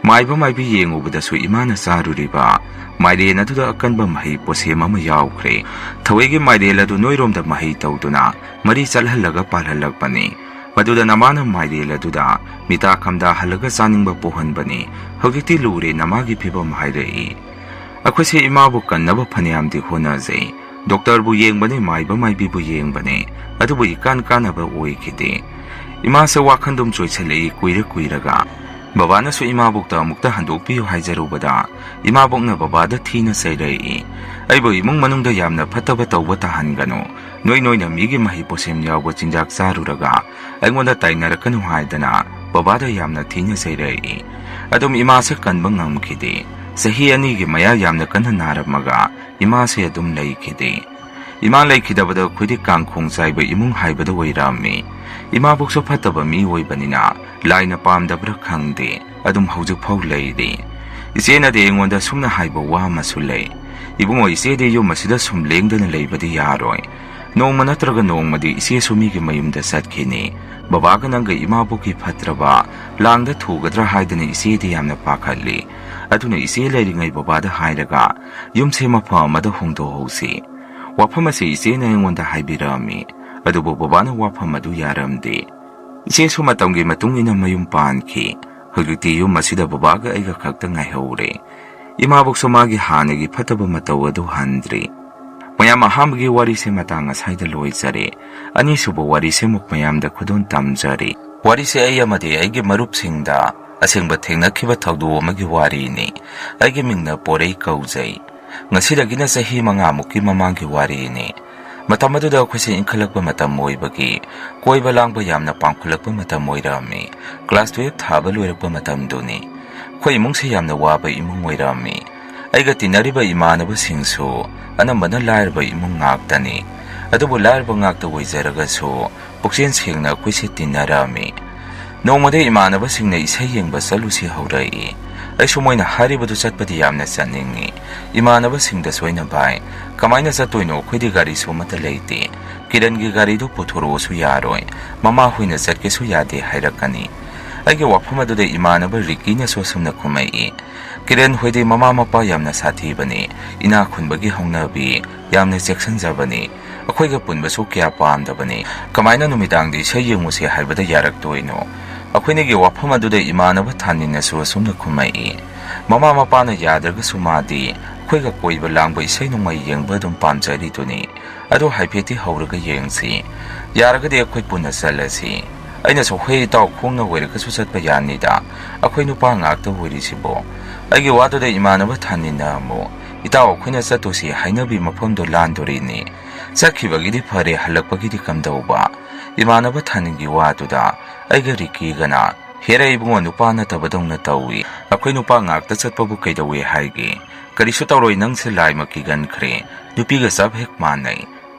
ꯃꯥꯏꯕ ꯃꯥꯏꯕꯤ ꯌꯦꯡꯉꯨꯕꯗꯁꯨ ꯏꯃꯥꯅ ꯆꯥꯔꯨꯔꯤꯕ ꯃꯥꯏꯔꯦꯟ ꯑꯗꯨꯗ ꯑꯀꯟꯕ ꯃꯍꯩ ꯄꯣꯠꯁꯦꯝ ꯑꯃ ꯌꯥꯎꯈ꯭ꯔꯦ꯫ ꯊꯋꯥꯏꯒꯤ ꯃꯥꯏꯔꯦꯟ ꯑꯗꯨ ꯅꯣꯏꯔꯣꯝꯗ ꯃꯍꯩ ꯇꯧꯗꯨꯅ ꯃꯔꯤ ꯆꯠꯍꯜꯂꯒ ꯄꯥꯜꯍꯜꯂꯛꯄꯅꯤ꯫ ꯃꯗꯨꯗ ꯅꯃꯥꯅ ꯃꯥꯏꯔꯦꯟ ꯑꯗꯨꯗ ꯃꯤꯇꯥ ꯈꯝꯗꯥ ꯍꯜꯂꯒ ꯆꯥꯅꯤꯡꯕ ꯄꯣꯛꯍꯟꯕꯅꯤ꯫ ꯍꯧꯖꯤꯛꯇꯤ ꯂꯨꯔꯦ ꯅꯃꯥꯒꯤ ꯐꯤꯕꯝ ꯍꯥꯏꯔꯛꯏ꯫ ꯑꯩꯈꯣꯏꯁꯦ ꯏꯃꯥꯕꯨ ꯀꯟꯅꯕ ꯐꯅꯌꯥꯝꯗꯤ ꯍꯣꯠꯅꯖꯩ꯫ ꯗꯣꯛꯇꯔꯕꯨ ꯌꯦꯡꯕꯅꯦ, ꯃꯥꯏꯕ ꯃꯥꯏꯕꯤꯕꯨ ꯌꯦꯡꯕꯅꯦ, ꯑꯗꯨꯕꯨ ꯏꯀꯥꯟ ꯀꯥꯟꯅꯕ ꯑꯣꯏꯈꯤꯗꯦ꯫ ꯏꯃꯥꯁꯦ ꯋꯥꯈꯜꯗꯨꯝ ꯆꯣꯏꯁꯤꯜꯂꯛꯏ ꯀꯨꯏꯔ ꯀꯨꯏꯔꯒ꯫ ꯕꯕꯥꯅꯁꯨ ꯏꯃꯥꯕꯣꯛꯇ ꯑꯃꯨꯛꯇ ꯍꯟꯗꯣꯛꯄꯤꯌꯨ ꯍꯥꯏꯖꯔꯨꯕꯗ, ꯏꯃꯥꯕꯣꯛꯅ ꯕꯕꯥꯗ ꯊꯤꯅ ꯆꯩꯔꯛꯏ꯫ "ꯑꯩꯕꯨ ꯏꯃꯨꯡ ꯃꯅꯨꯡꯗ ꯌꯥꯝꯅ ꯐꯠꯇꯕ ꯇꯧꯕ ꯇꯥꯍꯟꯒꯅꯨ꯫ ꯅꯣꯏ ꯅꯣꯏꯅ ꯃꯤꯒꯤ ꯃꯍꯩ ꯄꯣꯠꯁꯦꯝ ꯌꯥꯎꯕ ꯆꯤꯟꯖꯥꯛ ꯆꯥꯔꯨꯔꯒ ꯑꯩꯉꯣꯟꯗ ꯇꯥꯏꯅꯔꯛꯀꯅꯨ" ꯍꯥꯏꯗꯅ ꯕꯕꯥꯗ ꯌꯥꯝꯅ ꯊꯤꯅ ꯆꯩꯔꯛꯏ꯫ ꯑꯗꯨꯝ ꯏꯃꯥꯁꯦ ꯀꯟꯕ ꯉꯝꯈꯤꯗꯦ꯫ ꯆꯍꯤ ꯑꯅꯤꯒꯤ ꯃꯌꯥ ꯌꯥꯝꯅ ꯀꯟꯅ ꯅꯥꯔꯝꯃꯒ ꯏꯃꯥꯁꯦ ꯑꯗꯨꯝ ꯂꯩꯈꯤꯗꯦ꯫ ꯏꯃꯥ ꯂꯩꯈꯤꯗꯕꯗ ꯑꯩꯈꯣꯏꯗꯤ ꯀꯥꯡꯈꯣꯡ ꯆꯥꯏꯕ ꯏꯃꯨꯡ ꯍꯥꯏꯕꯗꯨ ꯑꯣꯏꯔꯝꯃꯤ꯫ ꯏꯃꯥꯕꯣꯛꯁꯨ ꯐꯠꯇꯕ ꯃꯤ ꯑꯣꯏꯕꯅꯤꯅ ꯂꯥꯏꯅ ꯄꯥꯝꯗꯕ꯭ꯔꯥ ꯈꯪꯗꯦ, ꯑꯗꯨꯝ ꯍꯧꯖꯤꯛꯐꯥꯎ ꯂꯩꯔꯤ꯫ ꯏꯆꯦꯅꯗꯤ ꯑꯩꯉꯣꯟꯗ ꯁꯨꯝꯅ ꯍꯥꯏꯕ ꯋꯥ ꯑꯃꯁꯨ ꯂꯩ, "ꯏꯕꯨꯡꯉꯣ, ꯏꯆꯦꯗꯤ ꯌꯨꯝ ꯑꯁꯤꯗ ꯁꯨꯝ ꯂꯦꯡꯗꯅ ꯂꯩꯕꯗꯤ ꯌꯥꯔꯣꯏ꯫ ꯅꯣꯡꯃ ꯅꯠꯇ꯭ꯔꯒ ꯅꯣꯡꯃꯗꯤ ꯏꯆꯦꯁꯨ ꯃꯤꯒꯤ ꯃꯌꯨꯝꯗ ꯆꯠꯈꯤꯅꯤ꯫ ꯕꯕꯥꯒ ꯅꯪꯒ ꯏꯃꯥꯕꯣꯛꯀꯤ ꯐꯠꯇ꯭ꯔꯕ ꯂꯥꯡꯗ ꯊꯨꯒꯗ꯭ꯔꯥ ꯍꯥꯏꯗꯅ ꯏꯆꯦꯗꯤ ꯌꯥꯝꯅ ꯄꯥꯈꯠꯂꯤ꯫ ꯑꯗꯨꯅ ꯏꯆꯦ ꯂꯩꯔꯤꯉꯩ ꯕꯕꯥꯗ ꯍꯥꯏꯔꯒ ꯌꯨꯝꯁꯦ ꯃꯐꯝ ꯑꯃꯗ ꯍꯣꯡꯗꯣꯛꯍꯧꯁꯤ"꯫ ꯋꯥꯐꯝ ꯑꯁꯤ ꯏꯆꯦꯅ ꯑꯩꯉꯣꯟꯗ ꯍꯥꯏꯕꯤꯔꯛꯑꯝꯃꯤ꯫ ꯑꯗꯨꯕꯨ ꯕꯕꯥꯅ ꯋꯥꯐꯝ ꯑꯗꯨ ꯌꯥꯔꯝꯗꯦ꯫ ꯏꯆꯦꯁꯨ ꯃꯇꯝꯒꯤ ꯃꯇꯨꯡ ꯏꯟꯅ ꯃꯌꯨꯝ ꯄꯥꯟꯈꯤ꯫ ꯍꯧꯖꯤꯛꯇꯤ ꯌꯨꯝ ꯑꯁꯤꯗ ꯕꯕꯥꯒ ꯑꯩꯒ ꯈꯛꯇ ꯉꯥꯏꯍꯧꯔꯦ꯫ ꯏꯃꯥꯕꯣꯛꯁꯨ ꯃꯥꯒꯤ ꯍꯥꯟꯅꯒꯤ ꯐꯠꯇꯕ ꯃꯇꯧ ꯑꯗꯨ ꯍꯟꯗ꯭ꯔꯤ꯫ ꯃꯌꯥꯝ, ꯑꯍꯥꯟꯕꯒꯤ ꯋꯥꯔꯤꯁꯦ ꯃꯇꯥꯡ ꯑꯁꯥꯏꯗ ꯂꯣꯏꯖꯔꯦ꯫ ꯑꯅꯤꯁꯨꯕ ꯋꯥꯔꯤꯁꯦ ꯑꯃꯨꯛ ꯃꯌꯥꯝꯗ ꯈꯨꯗꯣꯜ ꯇꯝꯖꯔꯤ꯫ ꯋꯥꯔꯤꯁꯦ ꯑꯩ ꯑꯃꯗꯤ ꯑꯩꯒꯤ ꯃꯔꯨꯞꯁꯤꯡꯗ ꯑꯁꯦꯡꯕ ꯊꯦꯡꯅꯈꯤꯕ ꯊꯧꯗꯣꯛ ꯑꯃꯒꯤ ꯋꯥꯔꯤꯅꯤ꯫ ꯑꯩꯒꯤ ꯃꯤꯡꯅ ꯄꯣꯔꯩ ꯀꯧꯖꯩ꯫ ꯉꯁꯤꯗꯒꯤꯅ ꯆꯍꯤ ꯃꯉꯥꯃꯨꯛꯀꯤ ꯃꯃꯥꯡꯒꯤ ꯋꯥꯔꯤꯅꯤ꯫ ꯃꯇꯝ ꯑꯗꯨꯗ ꯑꯩꯈꯣꯏꯁꯦ ꯏꯟꯈꯠꯂꯛꯄ ꯃꯇꯝ ꯑꯣꯏꯕꯒꯤ ꯀꯣꯏꯕ ꯂꯥꯡꯕ ꯌꯥꯝꯅ ꯄꯥꯝꯈꯠꯂꯛꯄ ꯃꯇꯝ ꯑꯣꯏꯔꯝꯃꯤ꯫ Class twelve ꯊꯥꯕ ꯂꯣꯏꯔꯛꯄ ꯃꯇꯝꯗꯨꯅꯤ꯫ ꯑꯩꯈꯣꯏ ꯏꯃꯨꯡꯁꯦ ꯌꯥꯝꯅ ꯋꯥꯕ ꯏꯃꯨꯡ ꯑꯣꯏꯔꯝꯃꯤ꯫ ꯑꯩꯒ ꯇꯤꯟꯅꯔꯤꯕ ꯏꯃꯥꯟꯅꯕꯁꯤꯡꯁꯨ ꯑꯅꯝꯕꯅ ꯂꯥꯏꯔꯕ ꯏꯃꯨꯡ ꯉꯥꯛꯇꯅꯤ꯫ ꯑꯗꯨꯕꯨ ꯂꯥꯏꯔꯕ ꯉꯥꯛꯇ ꯑꯣꯏꯖꯔꯒꯁꯨ ꯄꯨꯛꯆꯦꯜ ꯁꯦꯡꯅ ꯑꯩꯈꯣꯏꯁꯦ ꯇꯤꯟꯅꯔꯝꯃꯤ꯫ ꯅꯣꯡꯃꯗꯤ ꯏꯃꯥꯟꯅꯕꯁꯤꯡꯅ ꯏꯁꯩ ꯌꯦꯡꯕ ꯆꯠꯂꯨꯁꯤ ꯍꯧꯔꯛꯏ꯫ ꯑꯩꯁꯨ ꯃꯣꯏꯅ ꯍꯥꯏꯔꯤꯕꯗꯨ ꯆꯠꯄꯗꯤ ꯌꯥꯝꯅ ꯆꯠꯅꯤꯡꯏ꯫ ꯏꯃꯥꯟꯅꯕꯁꯤꯡꯗꯁꯨ ꯑꯩꯅ, "ꯚꯥꯏ, ꯀꯃꯥꯏꯅ ꯆꯠꯇꯣꯏꯅꯣ? ꯑꯩꯈꯣꯏꯗꯤ ꯒꯥꯔꯤꯁꯨ ꯑꯃꯠꯇ ꯂꯩꯇꯦ꯫ ꯀꯤꯔꯟꯒꯤ ꯒꯥꯔꯤꯗꯨ ꯄꯨꯊꯣꯔꯛꯑꯣꯁꯨ ꯌꯥꯔꯣꯏ꯫ ꯃꯃꯥ ꯍꯣꯏꯅ ꯆꯠꯀꯦꯁꯨ ꯌꯥꯗꯦ" ꯍꯥꯏꯔꯛꯀꯅꯤ꯫ ꯑꯩꯒꯤ ꯋꯥꯐꯝ ꯑꯗꯨꯗ ꯏꯃꯥꯟꯅꯕ ꯔꯤꯀꯤꯅꯁꯨ ꯑꯁꯨꯝꯅ ꯈꯨꯝꯃꯛꯏ, "ꯀꯤꯔꯟ ꯍꯣꯏꯗꯤ ꯃꯃꯥ ꯃꯄꯥ ꯌꯥꯝꯅ ꯁꯥꯊꯤꯕꯅꯤ, ꯏꯅꯥꯛ ꯈꯨꯟꯕꯒꯤ ꯍꯧꯅꯕꯤ, ꯌꯥꯝꯅ ꯆꯦꯛꯁꯤꯟꯖꯕꯅꯤ꯫ ꯑꯩꯈꯣꯏꯒ ꯄꯨꯟꯕꯁꯨ ꯀꯌꯥ ꯄꯥꯝꯗꯕꯅꯤ꯫ ꯀꯃꯥꯏꯅ ꯅꯨꯃꯤꯗꯥꯡꯗ ꯏꯁꯩ ꯌꯦꯡꯉꯨꯁꯦ ꯍꯥꯏꯕꯗ ꯌꯥꯔꯛꯇꯣꯏꯅꯣ?" ꯑꯩꯈꯣꯏꯅꯤꯒꯤ ꯋꯥꯐꯝ ꯑꯗꯨꯗ ꯏꯃꯥꯟꯅꯕ ꯊꯥꯅꯤꯟꯅꯁꯨ ꯑꯁꯨꯝꯅ ꯈꯨꯝꯃꯛꯏ, "ꯃꯃꯥ ꯃꯄꯥꯅ ꯌꯥꯗ꯭ꯔꯒꯁꯨ ꯃꯥꯗꯤ ꯑꯩꯈꯣꯏꯒ ꯀꯣꯏꯕ ꯂꯥꯡꯕ, ꯏꯁꯩ ꯅꯣꯡꯃꯥꯏ ꯌꯦꯡꯕ ꯑꯗꯨꯝ ꯄꯥꯝꯖꯔꯤꯗꯨꯅꯤ꯫ ꯑꯗꯨ ꯍꯥꯏꯐꯦꯠꯇꯤ ꯍꯧꯔꯒ ꯌꯦꯡꯁꯤ꯫ ꯌꯥꯔꯒꯗꯤ ꯑꯩꯈꯣꯏ ꯄꯨꯟꯅ ꯆꯠꯂꯁꯤ"꯫ ꯑꯩꯅꯁꯨ, "ꯍꯣꯏ ꯏꯇꯥꯎ, ꯈꯣꯡꯅ ꯑꯣꯏꯔꯒꯁꯨ ꯆꯠꯄ ꯌꯥꯅꯤꯗ, ꯑꯩꯈꯣꯏ ꯅꯨꯄꯥ ꯉꯥꯛꯇ ꯑꯣꯏꯔꯤꯁꯤꯕꯣ?" ꯑꯩꯒꯤ ꯋꯥꯗꯨꯗ ꯏꯃꯥꯟꯅꯕ ꯊꯥꯅꯤꯟꯅ ꯑꯃꯨꯛ, "ꯏꯇꯥꯎ, ꯑꯩꯈꯣꯏꯅ ꯆꯠꯇꯣꯏꯁꯤ ꯍꯥꯏꯅꯕꯤ ꯃꯐꯝꯗꯣ ꯂꯥꯟꯗꯣꯔꯤꯅꯤ꯫ ꯆꯠꯈꯤꯕꯒꯤꯗꯤ ꯐꯔꯦ, ꯍꯜꯂꯛꯄꯒꯤꯗꯤ ꯀꯝꯗꯧꯕ?" ꯏꯃꯥꯟꯅꯕ ꯊꯥꯅꯤꯟꯒꯤ ꯋꯥꯗꯨꯗ ꯑꯩꯒ ꯔꯤꯀꯤꯒꯅ, "ꯍꯦꯔꯥ ꯏꯕꯨꯡꯉꯣ, ꯅꯨꯄꯥ ꯅꯠꯇꯕꯗꯧꯅ ꯇꯧꯏ꯫ ꯑꯩꯈꯣꯏ ꯅꯨꯄꯥ ꯉꯥꯛꯇ ꯆꯠꯄꯕꯨ ꯀꯩꯗꯧꯋꯦ ꯍꯥꯏꯒꯦ? ꯀꯔꯤꯁꯨ ꯇꯧꯔꯣꯏ, ꯅꯪꯁꯦ ꯂꯥꯏꯃꯛꯀꯤ ꯒꯟꯈ꯭ꯔꯦ꯫ ꯅꯨꯄꯤꯒ ꯆꯞ ꯍꯦꯛ ꯃꯥꯟꯅꯩ꯫"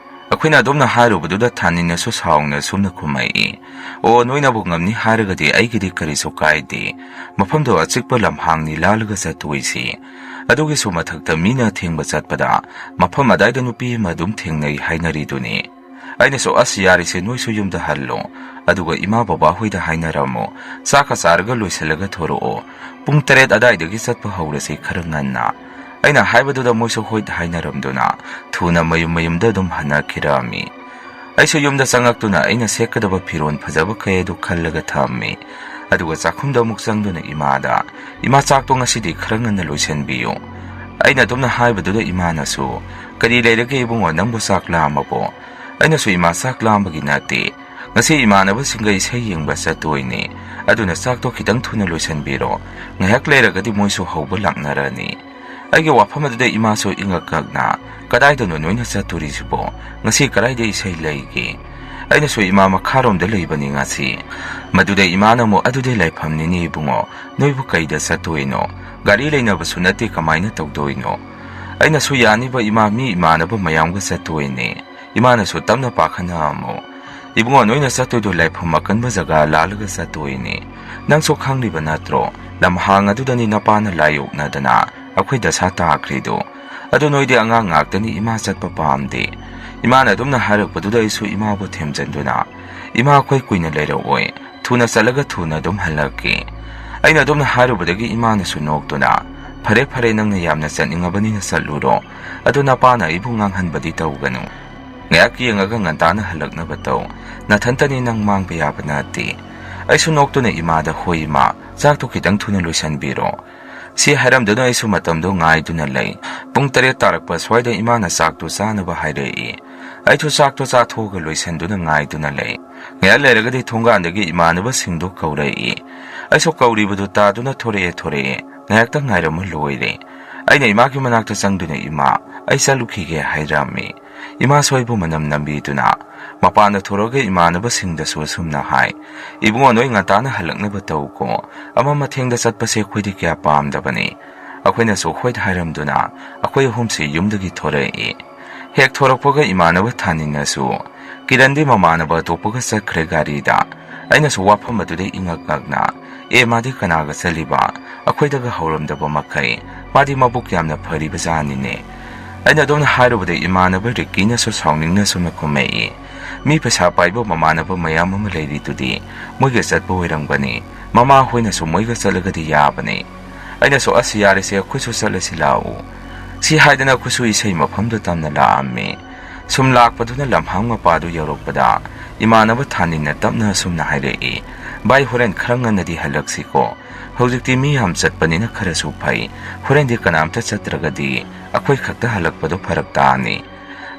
ꯑꯩꯈꯣꯏꯅ ꯑꯗꯨꯝꯅ ꯍꯥꯏꯔꯨꯕꯗꯨꯗ ꯊꯥꯅꯤꯟꯅꯁꯨ ꯁꯥꯎꯅ ꯁꯨꯝꯅ ꯈꯨꯝꯃꯛꯏ, "ꯑꯣ, ꯅꯣꯏꯅꯕꯨ ꯉꯝꯅꯤ ꯍꯥꯏꯔꯒꯗꯤ ꯑꯩꯒꯤꯗꯤ ꯀꯔꯤꯁꯨ ꯀꯥꯏꯗꯦ꯫ ꯃꯐꯝꯗꯣ ꯑꯆꯤꯛꯄ ꯂꯝꯍꯥꯡꯅꯤ ꯂꯥꯜꯂꯒ ꯆꯠꯇꯣꯏꯁꯤ꯫ ꯑꯗꯨꯒꯤꯁꯨ ꯃꯊꯛꯇ ꯃꯤꯅ ꯊꯦꯡꯕ ꯆꯠꯄꯗ ꯃꯐꯝ ꯑꯗꯥꯏꯗ ꯅꯨꯄꯤ ꯑꯃ ꯑꯗꯨꯝ ꯊꯦꯡꯅꯩ ꯍꯥꯏꯅꯔꯤꯗꯨꯅꯤ꯫" ꯑꯩꯅꯁꯨ, "ꯑꯁ, ꯌꯥꯔꯤꯁꯦ, ꯅꯣꯏꯁꯨ ꯌꯨꯝꯗ ꯍꯜꯂꯣ꯫ ꯑꯗꯨꯒ ꯏꯃꯥ ꯕꯕꯥ ꯍꯣꯏꯗ ꯍꯥꯏꯅꯔꯝꯃꯣ꯫ ꯆꯥꯛꯀ ꯆꯥꯔꯒ ꯂꯣꯏꯁꯤꯜꯂꯒ ꯊꯣꯔꯛꯑꯣ꯫ ꯄꯨꯡ ꯇꯔꯦꯠ ꯑꯗꯥꯏꯗꯒꯤ ꯆꯠꯄ ꯍꯧꯔꯁꯤ, ꯈꯔ ꯉꯟꯅ꯫" ꯑꯩꯅ ꯍꯥꯏꯕꯗꯨꯗ ꯃꯣꯏꯁꯨ ꯍꯣꯏ ꯍꯥꯏꯅꯔꯝꯗꯨꯅ ꯊꯨꯅ ꯃꯌꯨꯝ ꯃꯌꯨꯝꯗ ꯑꯗꯨꯝ ꯍꯟꯅꯈꯤꯔꯝꯃꯤ꯫ ꯑꯩꯁꯨ ꯌꯨꯝꯗ ꯆꯪꯉꯛꯇꯨꯅ ꯑꯩꯅ ꯁꯦꯠꯀꯗꯕ ꯐꯤꯔꯣꯜ ꯐꯖꯕ ꯀꯩ ꯑꯗꯨ ꯈꯜꯂꯒ ꯊꯝꯃꯤ꯫ ꯑꯗꯨꯒ ꯆꯥꯛꯈꯨꯝꯗ ꯑꯃꯨꯛ ꯆꯪꯗꯨꯅ ꯏꯃꯥꯗ, "ꯏꯃꯥ, ꯆꯥꯛꯇꯣ ꯉꯁꯤꯗꯤ ꯈꯔ ꯉꯟꯅ ꯂꯣꯏꯁꯤꯟꯕꯤꯌꯨ꯫" ꯑꯩꯅ ꯑꯗꯨꯝꯅ ꯍꯥꯏꯕꯗꯨꯗ ꯏꯃꯥꯅꯁꯨ, "ꯀꯔꯤ ꯂꯩꯔꯒꯦ ꯏꯕꯨꯡꯉꯣ, ꯅꯪꯕꯨ ꯆꯥꯛ ꯂꯥꯝꯃꯕꯣ?" ꯑꯩꯅꯁꯨ, "ꯏꯃꯥ, ꯆꯥꯛ ꯂꯥꯝꯕꯒꯤ ꯅꯠꯇꯦ, ꯉꯁꯤ ꯏꯃꯥꯟꯅꯕꯁꯤꯡꯒ ꯏꯁꯩ ꯌꯦꯡꯕ ꯆꯠꯇꯣꯏꯅꯦ꯫ ꯑꯗꯨꯅ ꯆꯥꯛꯇꯣ ꯈꯤꯇꯪ ꯊꯨꯅ ꯂꯣꯏꯁꯤꯟꯕꯤꯔꯣ꯫ ꯉꯥꯏꯍꯥꯛ ꯂꯩꯔꯒꯗꯤ ꯃꯣꯏꯁꯨ ꯍꯧꯕ ꯂꯥꯛꯅꯔꯅꯤ꯫" ꯑꯩꯒꯤ ꯋꯥꯐꯝ ꯑꯗꯨꯗ ꯏꯃꯥꯁꯨ ꯏꯉꯛ ꯉꯛꯅ, "ꯀꯗꯥꯏꯗꯅꯣ ꯅꯣꯏꯅ ꯆꯠꯇꯣꯔꯤꯁꯤꯕꯣ? ꯉꯁꯤ ꯀꯗꯥꯏꯗ ꯏꯁꯩ ꯂꯩꯒꯦ?" ꯑꯩꯅꯁꯨ, "ꯏꯃꯥ, ꯃꯈꯥꯔꯣꯝꯗ ꯂꯩꯕꯅꯤ ꯉꯁꯤ꯫" ꯃꯗꯨꯗ ꯏꯃꯥꯅ ꯑꯃꯨꯛ, "ꯑꯗꯨꯗꯤ ꯂꯥꯏꯐꯝꯅꯤꯅꯦ ꯏꯕꯨꯡꯉꯣ, ꯅꯣꯏꯕꯨ ꯀꯩꯗ ꯆꯠꯇꯣꯏꯅꯣ? ꯒꯥꯔꯤ ꯂꯩꯅꯕꯁꯨ ꯅꯠꯇꯦ, ꯀꯃꯥꯏꯅ ꯇꯧꯗꯣꯏꯅꯣ?" ꯑꯩꯅꯁꯨ, "ꯌꯥꯅꯤꯕ ꯏꯃꯥ, ꯃꯤ ꯏꯃꯥꯟꯅꯕ ꯃꯌꯥꯝꯒ ꯆꯠꯇꯣꯏꯅꯦ꯫" ꯏꯃꯥꯅꯁꯨ ꯇꯞꯅ ꯄꯥꯈꯠꯅ ꯑꯃꯨꯛ, "ꯏꯕꯨꯡꯉꯣ, ꯅꯣꯏꯅ ꯆꯠꯇꯣꯏꯗꯣ ꯂꯥꯏꯐꯝ ꯑꯀꯟꯕ ꯖꯒꯥ ꯂꯥꯜꯂꯒ ꯆꯠꯇꯣꯏꯅꯦ꯫ ꯅꯪꯁꯨ ꯈꯪꯂꯤꯕ ꯅꯠꯇ꯭ꯔꯣ? ꯂꯝꯍꯥꯡ ꯑꯗꯨꯗꯅꯤ ꯅꯄꯥꯅ ꯂꯥꯏ ꯑꯣꯛꯅꯗꯅ ꯑꯩꯈꯣꯏ ꯗꯁꯥ ꯇꯥꯈ꯭ꯔꯤꯗꯣ꯫ ꯑꯗꯨ ꯅꯣꯏꯗꯤ ꯑꯉꯥꯡ ꯉꯥꯛꯇꯅꯤ, ꯏꯃꯥ ꯆꯠꯄ ꯄꯥꯝꯗꯦ꯫" ꯏꯃꯥꯅ ꯑꯗꯨꯝꯅ ꯍꯥꯏꯔꯛꯄꯗꯨꯗ ꯑꯩꯁꯨ ꯏꯃꯥꯕꯨ ꯊꯦꯝꯖꯤꯟꯗꯨꯅ, "ꯏꯃꯥ, ꯑꯩꯈꯣꯏ ꯀꯨꯏꯅ ꯂꯩꯔꯛꯑꯣꯏ, ꯊꯨꯅ ꯆꯠꯂꯒ ꯊꯨꯅ ꯑꯗꯨꯝ ꯍꯜꯂꯛꯀꯦ꯫" ꯑꯩꯅ ꯑꯗꯨꯝꯅ ꯍꯥꯏꯔꯨꯕꯗꯒꯤ ꯏꯃꯥꯅꯁꯨ ꯅꯣꯛꯇꯨꯅ, "ꯐꯔꯦ, ꯐꯔꯦ, ꯅꯪꯅ ꯌꯥꯝꯅ ꯆꯠꯅꯤꯡꯉꯕꯅꯤꯅ ꯆꯠꯂꯨꯔꯣ꯫ ꯑꯗꯨ ꯅꯄꯥꯅ ꯑꯩꯕꯨ ꯉꯥꯡꯍꯟꯕꯗꯤ ꯇꯧꯒꯅꯨ꯫ ꯉꯥꯏꯍꯥꯛ ꯌꯦꯡꯉꯒ ꯉꯟꯇꯥꯅ ꯍꯜꯂꯛꯅꯕ ꯇꯧ꯫ ꯅꯊꯟꯇꯅꯤ, ꯅꯪ ꯃꯥꯡꯕ ꯌꯥꯕ ꯅꯠꯇꯦ꯫" ꯑꯩꯁꯨ ꯅꯣꯛꯇꯨꯅ ꯏꯃꯥꯗ, "ꯍꯣꯏ ꯏꯃꯥ, ꯆꯥꯛꯇꯣ ꯈꯤꯇꯪ ꯊꯨꯅ ꯂꯣꯏꯁꯤꯟꯕꯤꯔꯣ꯫" ꯁꯤ ꯍꯥꯏꯔꯝꯗꯨꯅ ꯑꯩꯁꯨ ꯃꯇꯝꯗꯣ ꯉꯥꯏꯗꯨꯅ ꯂꯩ꯫ ꯄꯨꯡ ꯇꯔꯦꯠ ꯇꯥꯔꯛꯄ ꯁ꯭ꯋꯥꯏꯗ ꯏꯃꯥꯅ ꯆꯥꯛꯇꯨ ꯆꯥꯅꯕ ꯍꯥꯏꯔꯛꯏ꯫ ꯑꯩꯁꯨ ꯆꯥꯛꯇꯣ ꯆꯥꯊꯣꯛꯑꯒ ꯂꯣꯏꯁꯤꯟꯗꯨꯅ ꯉꯥꯏꯗꯨꯅ ꯂꯩ꯫ ꯉꯥꯏꯍꯥꯛ ꯂꯩꯔꯒꯗꯤ ꯊꯣꯡꯒꯥꯟꯗꯒꯤ ꯏꯃꯥꯟꯅꯕꯁꯤꯡꯗꯨ ꯀꯧꯔꯛꯏ꯫ ꯑꯩꯁꯨ ꯀꯧꯔꯤꯕꯗꯨ ꯇꯥꯗꯨꯅ "ꯊꯣꯔꯛꯑꯦ, ꯊꯣꯔꯛꯑꯦ, ꯉꯥꯏꯍꯥꯛꯇꯪ ꯉꯥꯏꯔꯝꯃꯨ, ꯂꯣꯏꯔꯦ"꯫ ꯑꯩꯅ ꯏꯃꯥꯒꯤ ꯃꯅꯥꯛꯇ ꯆꯪꯗꯨꯅ "ꯏꯃꯥ, ꯑꯩ ꯆꯠꯂꯨꯈꯤꯒꯦ" ꯍꯥꯏꯔꯝꯃꯤ꯫ ꯏꯃꯥꯁꯨ ꯑꯩꯕꯨ ꯃꯅꯝ ꯅꯝꯕꯤꯗꯨꯅ ꯃꯄꯥꯟꯗ ꯊꯣꯔꯛꯑꯒ ꯏꯃꯥꯟꯅꯕꯁꯤꯡꯗꯁꯨ ꯑꯁꯨꯝꯅ ꯍꯥꯏ, "ꯏꯕꯨꯡꯉꯣ, ꯅꯣꯏ ꯉꯟꯇꯥꯅ ꯍꯜꯂꯛꯅꯕ ꯇꯧꯀꯣ꯫ ꯑꯃ ꯃꯊꯦꯡꯗ ꯆꯠꯄꯁꯦ ꯑꯩꯈꯣꯏꯗꯤ ꯀꯌꯥ ꯄꯥꯝꯗꯕꯅꯤ"꯫ ꯑꯩꯈꯣꯏꯅꯁꯨ ꯍꯣꯏ ꯍꯥꯏꯔꯝꯗꯨꯅ ꯑꯩꯈꯣꯏ ꯑꯍꯨꯝꯁꯤ ꯌꯨꯝꯗꯒꯤ ꯊꯣꯔꯛꯏ꯫ ꯍꯦꯛ ꯊꯣꯔꯛꯄꯒ ꯏꯃꯥꯟꯅꯕ ꯊꯥꯅꯤꯟꯅꯁꯨ, "ꯀꯤꯔꯟꯗꯤ ꯃꯃꯥꯟꯅꯕ ꯑꯇꯣꯞꯄꯒ ꯆꯠꯈ꯭ꯔꯦ ꯒꯥꯔꯤꯗ"꯫ ꯑꯩꯅꯁꯨ ꯋꯥꯐꯝ ꯑꯗꯨꯗ ꯏꯉꯛ ꯉꯛꯅ, "ꯑꯦ, ꯃꯥꯗꯤ ꯀꯅꯥꯒ ꯆꯠꯂꯤꯕ? ꯑꯩꯈꯣꯏꯗꯒ ꯍꯧꯔꯝꯗꯕ ꯃꯈꯩ꯫ ꯃꯥꯗꯤ ꯃꯕꯨꯛ ꯌꯥꯝꯅ ꯐꯔꯤꯕ ꯖꯥꯠꯅꯤꯅꯦ"꯫ ꯑꯩꯅ ꯑꯗꯨꯝꯅ ꯍꯥꯏꯔꯨꯕꯗ ꯏꯃꯥꯟꯅꯕ ꯔꯤꯀꯤꯅꯁꯨ ꯁꯥꯎꯅꯤꯡꯅ ꯁꯨꯝꯅ ꯈꯨꯝꯃꯛꯏ, "ꯃꯤ ꯄꯩꯁꯥ ꯄꯥꯏꯕ ꯃꯃꯥꯟꯅꯕ ꯃꯌꯥꯝ ꯑꯃ ꯂꯩꯔꯤꯗꯨꯗꯤ, ꯃꯣꯏꯒ ꯆꯠꯄ ꯑꯣꯏꯔꯝꯒꯅꯤ꯫ ꯃꯃꯥ ꯍꯣꯏꯅꯁꯨ ꯃꯣꯏꯒ ꯆꯠꯂꯒꯗꯤ ꯌꯥꯕꯅꯤ"꯫ ꯑꯩꯅꯁꯨ, "ꯑꯁ, ꯌꯥꯔꯦꯁꯦ, ꯑꯩꯈꯣꯏꯁꯨ ꯆꯠꯂꯁꯤ ꯂꯥꯛꯎ"꯫ ꯁꯤ ꯍꯥꯏꯗꯅ ꯑꯩꯈꯣꯏꯁꯨ ꯏꯁꯩ ꯃꯐꯝꯗꯨ ꯇꯝꯅ ꯂꯥꯛꯑꯝꯃꯤ꯫ ꯁꯨꯝ ꯂꯥꯛꯄꯗꯨꯅ ꯂꯝꯍꯥꯡ ꯃꯄꯥꯗꯨ ꯌꯧꯔꯛꯄꯗ ꯏꯃꯥꯟꯅꯕ ꯊꯥꯅꯤꯟꯅ ꯇꯞꯅ ꯑꯁꯨꯝꯅ ꯍꯥꯏꯔꯛꯏ, "ꯚꯥꯏ, ꯍꯣꯔꯦꯟ ꯈꯔ ꯉꯟꯅꯗꯤ ꯍꯜꯂꯛꯁꯤꯀꯣ꯫ ꯍꯧꯖꯤꯛꯇꯤ ꯃꯤ ꯌꯥꯝ ꯆꯠꯄꯅꯤꯅ ꯈꯔꯁꯨ ꯐꯩ꯫ ꯍꯣꯔꯦꯟꯗꯤ ꯀꯅꯥꯝꯇ ꯆꯠꯇ꯭ꯔꯒꯗꯤ ꯑꯩꯈꯣꯏ ꯈꯛꯇ ꯍꯜꯂꯛꯄꯗꯣ ꯐꯔꯛ ꯇꯥꯅꯤ"꯫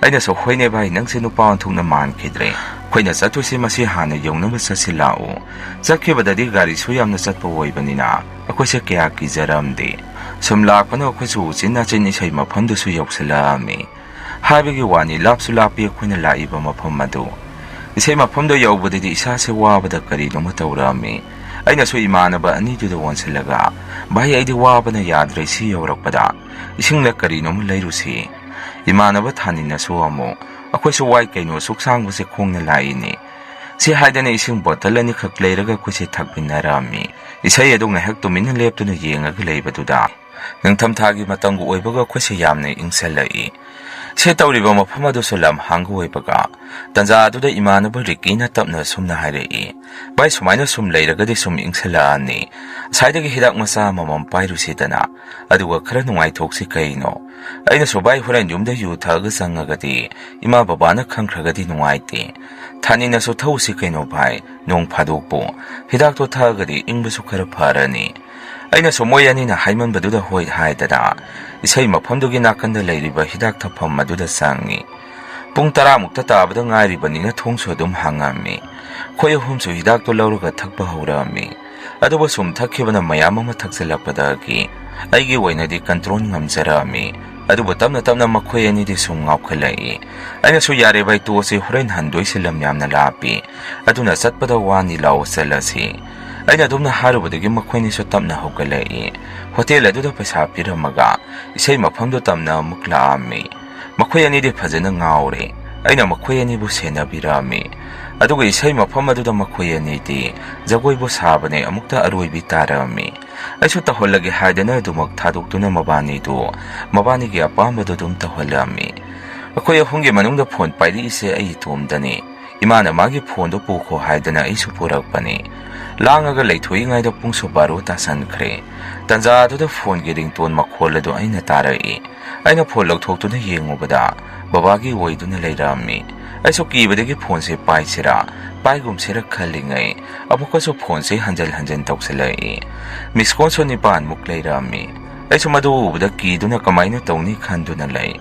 ꯑꯩꯅꯁꯨ, "ꯍꯣꯏꯅꯦ ꯚꯥꯏ, ꯅꯪꯁꯦ ꯅꯨꯄꯥ ꯑꯣꯟꯊꯣꯛꯅ ꯃꯥꯟꯈꯤꯗ꯭ꯔꯦ꯫ ꯑꯩꯈꯣꯏꯅ ꯆꯠꯇꯣꯏꯁꯦ ꯃꯁꯤ ꯍꯥꯟꯅ ꯌꯧꯅꯕ ꯆꯠꯁꯤ ꯂꯥꯛꯎ꯫ ꯆꯠꯈꯤꯕꯗꯗꯤ ꯒꯥꯔꯤꯁꯨ ꯌꯥꯝꯅ ꯆꯠꯄ ꯑꯣꯏꯕꯅꯤꯅ ꯑꯩꯈꯣꯏꯁꯦ ꯀꯌꯥ ꯀꯤꯖꯔꯝꯗꯦ"꯫ ꯁꯨꯝ ꯂꯥꯛꯄꯅ ꯑꯩꯈꯣꯏꯁꯨ ꯎꯆꯤꯟ ꯅꯥꯆꯤꯟ ꯏꯁꯩ ꯃꯐꯝꯗꯨꯁꯨ ꯌꯧꯁꯤꯜꯂꯛꯑꯝꯃꯤ꯫ ꯍꯥꯏꯕꯒꯤ ꯋꯥꯅꯤ, ꯂꯥꯞꯁꯨ ꯂꯥꯞꯄꯤ ꯑꯩꯈꯣꯏꯅ ꯂꯥꯛꯏꯕ ꯃꯐꯝ ꯑꯗꯨ꯫ ꯏꯁꯩ ꯃꯐꯝꯗ ꯌꯧꯕꯗꯗꯤ ꯏꯁꯥꯁꯦ ꯋꯥꯕꯗ ꯀꯔꯤꯅꯣꯃ ꯇꯧꯔꯛꯑꯝꯃꯤ꯫ ꯑꯩꯅꯁꯨ ꯏꯃꯥꯟꯅꯕ ꯑꯅꯤꯗꯨꯗ ꯑꯣꯟꯁꯤꯜꯂꯒ, "ꯚꯥꯏ, ꯑꯩꯗꯤ ꯋꯥꯕꯅ ꯌꯥꯗ꯭ꯔꯦ ꯁꯤ ꯌꯧꯔꯛꯄꯗ꯫ ꯏꯁꯤꯡꯂ ꯀꯔꯤꯅꯣꯃ ꯂꯩꯔꯨꯁꯤ"꯫ ꯏꯃꯥꯟꯅꯕ ꯊꯥꯅꯤꯟꯅꯁꯨ ꯑꯃꯨꯛ, "ꯑꯩꯈꯣꯏꯁꯨ ꯋꯥꯏ ꯀꯩꯅꯣ, ꯑꯁꯨꯛ ꯁꯥꯡꯕꯁꯦ ꯈꯣꯡꯅ ꯂꯥꯛꯏꯅꯤ"꯫ ꯁꯤ ꯍꯥꯏꯗꯅ ꯏꯁꯤꯡ ꯕꯣꯇꯜ ꯑꯅꯤꯈꯛ ꯂꯩꯔꯒ ꯑꯩꯈꯣꯏꯁꯦ ꯊꯛꯃꯤꯟꯅꯔꯝꯃꯤ꯫ ꯏꯁꯩ ꯑꯗꯨ ꯉꯥꯏꯍꯥꯛ ꯇꯨꯃꯤꯟꯅ ꯂꯦꯞꯇꯨꯅ ꯌꯦꯡꯉꯒ ꯂꯩꯕꯗꯨꯗ ꯅꯤꯡꯊꯝꯊꯥꯒꯤ ꯃꯇꯝꯒ ꯑꯣꯏꯕꯒ ꯑꯩꯈꯣꯏꯁꯦ ꯌꯥꯝꯅ ꯏꯪꯁꯜꯂꯛꯏ꯫ ꯁꯦ ꯇꯧꯔꯤꯕ ꯃꯐꯝ ꯑꯗꯨꯁꯨ ꯂꯝꯍꯥꯡꯒ ꯑꯣꯏꯕꯒ, ꯇꯟꯖꯥ ꯑꯗꯨꯗ ꯏꯃꯥꯟꯅꯕ ꯔꯤꯀꯤꯅ ꯇꯞꯅ ꯑꯁꯨꯝꯅ ꯍꯥꯏꯔꯛꯏ, "ꯚꯥꯏ, ꯁꯨꯃꯥꯏꯅ ꯁꯨꯝ ꯂꯩꯔꯒꯗꯤ ꯁꯨꯝ ꯏꯪꯁꯜꯂꯛꯑꯅꯤ꯫ ꯉꯁꯥꯏꯗꯒꯤ ꯍꯤꯗꯥꯛ ꯃꯆꯥ ꯑꯃꯃꯝ ꯄꯥꯏꯔꯨꯁꯤꯗꯅ, ꯑꯗꯨꯒ ꯈꯔ ꯅꯨꯡꯉꯥꯏꯊꯣꯛꯁꯤ ꯀꯩꯅꯣ"꯫ ꯑꯩꯅꯁꯨ, "ꯚꯥꯏ, ꯍꯣꯔꯦꯟ ꯌꯨꯝꯗ ꯌꯨ ꯊꯛꯑꯒ ꯆꯪꯉꯒꯗꯤ ꯏꯃꯥ ꯕꯕꯥꯅ ꯈꯪꯈ꯭ꯔꯒꯗꯤ ꯅꯨꯡꯉꯥꯏꯇꯦ꯫ ꯊꯥꯅꯤꯟꯅꯁꯨ ꯊꯛꯎꯁꯤ ꯀꯩꯅꯣ ꯚꯥꯏ, ꯅꯣꯡ ꯐꯥꯗꯣꯛꯄꯨ꯫ ꯍꯤꯗꯥꯛꯇꯣ ꯊꯛꯑꯒꯗꯤ ꯏꯪꯕꯁꯨ ꯈꯔ ꯐꯔꯅꯤ"꯫ ꯑꯩꯅꯁꯨ ꯃꯣꯏ ꯑꯅꯤꯅ ꯍꯥꯏꯃꯟꯕꯗꯨꯗ ꯍꯣꯏ ꯍꯥꯏꯗꯅ ꯏꯁꯩ ꯃꯐꯝꯗꯨꯒꯤ ꯅꯥꯀꯟꯗ ꯂꯩꯔꯤꯕ ꯍꯤꯗꯥꯛ ꯊꯛꯐꯝ ꯑꯗꯨꯗ ꯆꯪꯉꯤ꯫ ꯄꯨꯡ ꯇꯔꯥꯃꯨꯛꯇ ꯇꯥꯕꯗ ꯉꯥꯏꯔꯤꯕꯅꯤꯅ ꯊꯣꯡꯁꯨ ꯑꯗꯨꯝ ꯍꯥꯡꯉꯝꯃꯤ꯫ ꯑꯩꯈꯣꯏ ꯑꯍꯨꯝꯁꯨ ꯍꯤꯗꯥꯛꯇꯨ ꯂꯧꯔꯒ ꯊꯛꯄ ꯍꯧꯔꯛꯑꯝꯃꯤ꯫ ꯑꯗꯨꯕꯨ ꯁꯨꯝ ꯊꯛꯈꯤꯕꯅ ꯃꯌꯥꯝ ꯑꯃ ꯊꯛꯆꯜꯂꯛꯄꯗꯒꯤ ꯑꯩꯒꯤ ꯑꯣꯏꯅꯗꯤ ꯀꯟꯇ꯭ꯔꯣꯜ ꯉꯝꯖꯔꯛꯑꯝꯃꯤ꯫ ꯑꯗꯨꯕꯨ ꯇꯞꯅ ꯇꯞꯅ ꯃꯈꯣꯏ ꯑꯅꯤꯗꯤ ꯁꯨꯝ ꯉꯥꯎꯈꯠꯂꯛꯏ꯫ ꯑꯩꯅꯁꯨ, "ꯌꯥꯔꯦ ꯚꯥꯏ, ꯇꯣꯛꯑꯁꯤ, ꯍꯣꯔꯦꯟ ꯍꯟꯗꯣꯏꯁꯤ ꯂꯝ ꯌꯥꯝꯅ ꯂꯥꯞꯄꯤ, ꯑꯗꯨꯅ ꯆꯠꯄꯗ ꯋꯥꯅꯤ, ꯂꯥꯛꯑꯣ ꯆꯠꯂꯁꯤ"꯫ ꯑꯩꯅ ꯑꯗꯨꯝꯅ ꯍꯥꯏꯔꯨꯕꯗꯒꯤ ꯃꯈꯣꯏꯅꯤꯁꯨ ꯇꯞꯅ ꯍꯧꯒꯠꯂꯛꯏ꯫ ꯍꯣꯇꯦꯜ ꯑꯗꯨꯗ ꯄꯩꯁꯥ ꯄꯤꯔꯝꯃꯒ ꯏꯁꯩ ꯃꯐꯝꯗꯨ ꯇꯝꯅ ꯑꯃꯨꯛ ꯂꯥꯛꯑꯝꯃꯤ꯫ ꯃꯈꯣꯏ ꯑꯅꯤꯗꯤ ꯐꯖꯅ ꯉꯥꯎꯔꯦ꯫ ꯑꯩꯅ ꯃꯈꯣꯏ ꯑꯅꯤꯕꯨ ꯁꯦꯟꯅꯕꯤꯔꯛꯑꯝꯃꯤ꯫ ꯑꯗꯨꯒ ꯏꯁꯩ ꯃꯐꯝ ꯑꯗꯨꯗ ꯃꯈꯣꯏ ꯑꯅꯤꯗꯤ ꯖꯒꯣꯏꯕꯨ ꯁꯥꯕꯅꯦ, ꯑꯃꯨꯛꯇ ꯑꯔꯣꯏꯕꯤ ꯇꯥꯔꯛꯑꯝꯃꯤ꯫ ꯑꯩꯁꯨ ꯇꯧꯍꯜꯂꯒꯦ ꯍꯥꯏꯗꯅ ꯑꯗꯨꯃꯛ ꯊꯥꯗꯣꯛꯇꯨꯅ ꯃꯕꯥꯅꯤꯗꯨ ꯃꯕꯥꯅꯤꯒꯤ ꯑꯄꯥꯝꯕꯗꯨ ꯑꯗꯨꯝ ꯇꯧꯍꯜꯂꯝꯃꯤ꯫ ꯑꯩꯈꯣꯏ ꯑꯍꯨꯝꯒꯤ ꯃꯅꯨꯡꯗ ꯐꯣꯟ ꯄꯥꯏꯔꯛꯏꯁꯦ ꯑꯩ ꯏꯇꯣꯝꯗꯅꯤ꯫ ꯏꯃꯥꯅ ꯃꯥꯒꯤ ꯐꯣꯟꯗꯨ ꯄꯨꯈꯣ ꯍꯥꯏꯗꯅ ꯑꯩꯁꯨ ꯄꯨꯔꯛꯄꯅꯤ꯫ ꯂꯥꯡꯉꯒ ꯂꯩꯊꯣꯛꯏꯉꯩꯗ ꯄꯨꯡꯁꯨ ꯕꯥꯔꯣ ꯇꯥꯁꯟꯈ꯭ꯔꯦ꯫ ꯇꯟꯖꯥ ꯑꯗꯨꯗ ꯐꯣꯟꯒꯤ ꯔꯤꯡꯇꯣꯟ ꯃꯈꯣꯜ ꯑꯗꯨ ꯑꯩꯅ ꯇꯥꯔꯛꯏ꯫ ꯑꯩꯅ ꯐꯣꯟ ꯂꯧꯊꯣꯛꯇꯨꯅ ꯌꯦꯡꯉꯨꯕꯗ ꯕꯕꯥꯒꯤ ꯑꯣꯏꯗꯨꯅ ꯂꯩꯔꯝꯃꯤ꯫ ꯑꯩꯁꯨ ꯀꯤꯕꯗꯒꯤ ꯐꯣꯟꯁꯦ ꯄꯥꯏꯁꯤꯔꯥ, ꯄꯥꯏꯒꯨꯝꯁꯤꯔ ꯈꯜꯂꯤꯉꯩ ꯑꯃꯨꯛꯀꯁꯨ ꯐꯣꯟꯁꯦ ꯍꯟꯖꯤꯟ ꯍꯟꯖꯤꯟ ꯇꯧꯁꯤꯜꯂꯛꯏ꯫ ꯃꯤꯁ ꯀꯣꯜꯁꯨ ꯅꯤꯄꯥꯟꯃꯨꯛ ꯂꯩꯔꯝꯃꯤ꯫ ꯑꯩꯁꯨ ꯃꯗꯨ ꯎꯕꯗ ꯀꯤꯗꯨꯅ ꯀꯃꯥꯏꯅ ꯇꯧꯅꯤ ꯈꯟꯗꯨꯅ ꯂꯩ꯫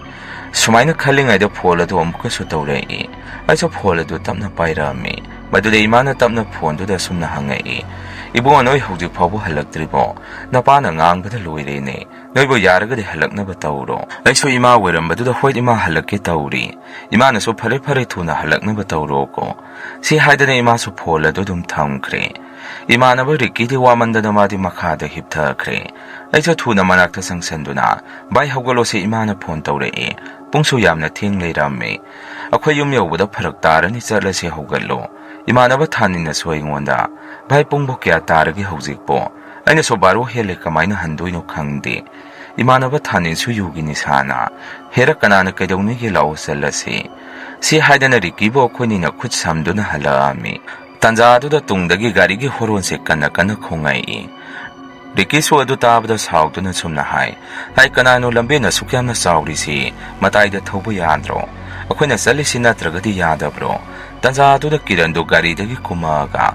ꯁꯨꯃꯥꯏꯅ ꯈꯜꯂꯤꯉꯩꯗ ꯐꯣꯟ ꯑꯗꯨ ꯑꯃꯨꯛꯀꯁꯨ ꯇꯧꯔꯛꯏ꯫ ꯑꯩꯁꯨ ꯐꯣꯟ ꯑꯗꯨ ꯇꯞꯅ ꯄꯥꯏꯔꯛꯑꯝꯃꯤ꯫ ꯃꯗꯨꯗ ꯏꯃꯥꯅ ꯇꯞꯅ ꯐꯣꯟꯗꯨꯗ ꯑꯁꯨꯝꯅ ꯍꯪꯉꯛꯏ, "ꯏꯕꯨꯡꯉꯣ, ꯅꯣꯏ ꯍꯧꯖꯤꯛ ꯐꯥꯎꯕ ꯍꯜꯂꯛꯇ꯭ꯔꯤꯕꯣ? ꯅꯄꯥꯅ ꯉꯥꯡꯕꯗ ꯂꯣꯏꯔꯦꯅꯦ꯫ ꯅꯣꯏꯕꯨ ꯌꯥꯔꯒꯗꯤ ꯍꯜꯂꯛꯅꯕ ꯇꯧꯔꯣ"꯫ ꯑꯩꯁꯨ ꯏꯃꯥ ꯑꯣꯏꯔꯝꯕꯗꯨꯗ, "ꯍꯣꯏ ꯏꯃꯥ, ꯍꯜꯂꯛꯀꯦ ꯇꯧꯔꯤ꯫ ꯏꯃꯥꯅꯁꯨ ꯐꯔꯦ ꯐꯔꯦ, ꯊꯨꯅ ꯍꯜꯂꯛꯅꯕ ꯇꯧꯔꯣꯀꯣ"꯫ ꯁꯤ ꯍꯥꯏꯗꯅ ꯏꯃꯥꯁꯨ ꯐꯣꯟ ꯑꯗꯨ ꯑꯗꯨꯝ ꯊꯝꯈ꯭ꯔꯦ꯫ ꯏꯃꯥꯟꯅꯕ ꯔꯤꯛꯀꯤꯗꯤ ꯋꯥꯃꯟꯗꯅ ꯃꯥꯗꯤ ꯃꯈꯥꯗ ꯍꯤꯞꯊꯈ꯭ꯔꯦ꯫ ꯑꯩꯁꯨ ꯊꯨꯅ ꯃꯅꯥꯛꯇ ꯆꯪꯁꯟꯗꯨꯅ, "ꯚꯥꯏ, ꯍꯧꯒꯠꯂꯣꯁꯦ, ꯏꯃꯥꯅ ꯐꯣꯟ ꯇꯧꯔꯛꯑꯦ꯫ ꯄꯨꯡꯁꯨ ꯌꯥꯝꯅ ꯊꯦꯡ ꯂꯩꯔꯝꯃꯦ꯫ ꯑꯩꯈꯣꯏ ꯌꯨꯝ ꯌꯧꯕꯗ ꯐꯔꯛ ꯇꯥꯔꯅꯤ, ꯆꯠꯂꯁꯦ, ꯍꯧꯒꯠꯂꯣ"꯫ ꯏꯃꯥꯟꯅꯕ ꯊꯥꯅꯤꯟꯅꯁꯨ ꯑꯩꯉꯣꯟꯗ, "ꯚꯥꯏ, ꯄꯨꯡꯕꯨ ꯀꯌꯥ ꯇꯥꯔꯒꯦ ꯍꯧꯖꯤꯛꯄꯣ?" ꯑꯩꯅꯁꯨ, "ꯕꯥꯔꯣ ꯍꯦꯜꯂꯦ, ꯀꯃꯥꯏꯅ ꯍꯟꯗꯣꯏꯅꯣ ꯈꯪꯗꯦ"꯫ ꯏꯃꯥꯟꯅꯕ ꯊꯥꯅꯤꯟꯁꯨ ꯌꯨꯒꯤ ꯅꯤꯁꯥꯅ, "ꯍꯦꯔꯥ, ꯀꯅꯥꯅ ꯀꯩꯗꯧꯅꯤꯒꯦ, ꯂꯥꯛꯑꯣ ꯆꯠꯂꯁꯤ"꯫ ꯁꯤ ꯍꯥꯏꯗꯅ ꯔꯤꯛꯀꯤꯕꯨ ꯑꯩꯈꯣꯏꯅꯤꯅ ꯈꯨꯠ ꯁꯝꯗꯨꯅ ꯍꯜꯂꯛꯑꯝꯃꯤ꯫ ꯇꯥꯟꯖꯥ ꯑꯗꯨꯗ ꯇꯨꯡꯗꯒꯤ ꯒꯥꯔꯤꯒꯤ ꯍꯣꯔꯣꯟꯁꯦ ꯀꯟꯅ ꯀꯟꯅ ꯈꯣꯡꯉꯛꯏ꯫ ꯔꯤꯛꯀꯤꯁꯨ ꯑꯗꯨ ꯇꯥꯕꯗ ꯁꯥꯎꯗꯨꯅ ꯁꯨꯝꯅ ꯍꯥꯏ, "ꯍꯥꯏ, ꯀꯅꯥꯅꯣ ꯂꯝꯕꯦꯟ ꯑꯁꯨꯛ ꯌꯥꯝꯅ ꯆꯥꯎꯔꯤꯁꯤ? ꯃꯇꯥꯏꯗ ꯊꯧꯕ ꯌꯥꯗ꯭ꯔꯣ? ꯑꯩꯈꯣꯏꯅ ꯆꯠꯂꯤꯁꯤ ꯅꯠꯇ꯭ꯔꯒꯗꯤ ꯌꯥꯗꯕ꯭ꯔꯣ?" ꯇꯥꯟꯖꯥ ꯑꯗꯨꯗ ꯀꯤꯔꯟꯗꯨ ꯒꯥꯔꯤꯗꯒꯤ ꯀꯨꯝꯃꯛꯑꯒ,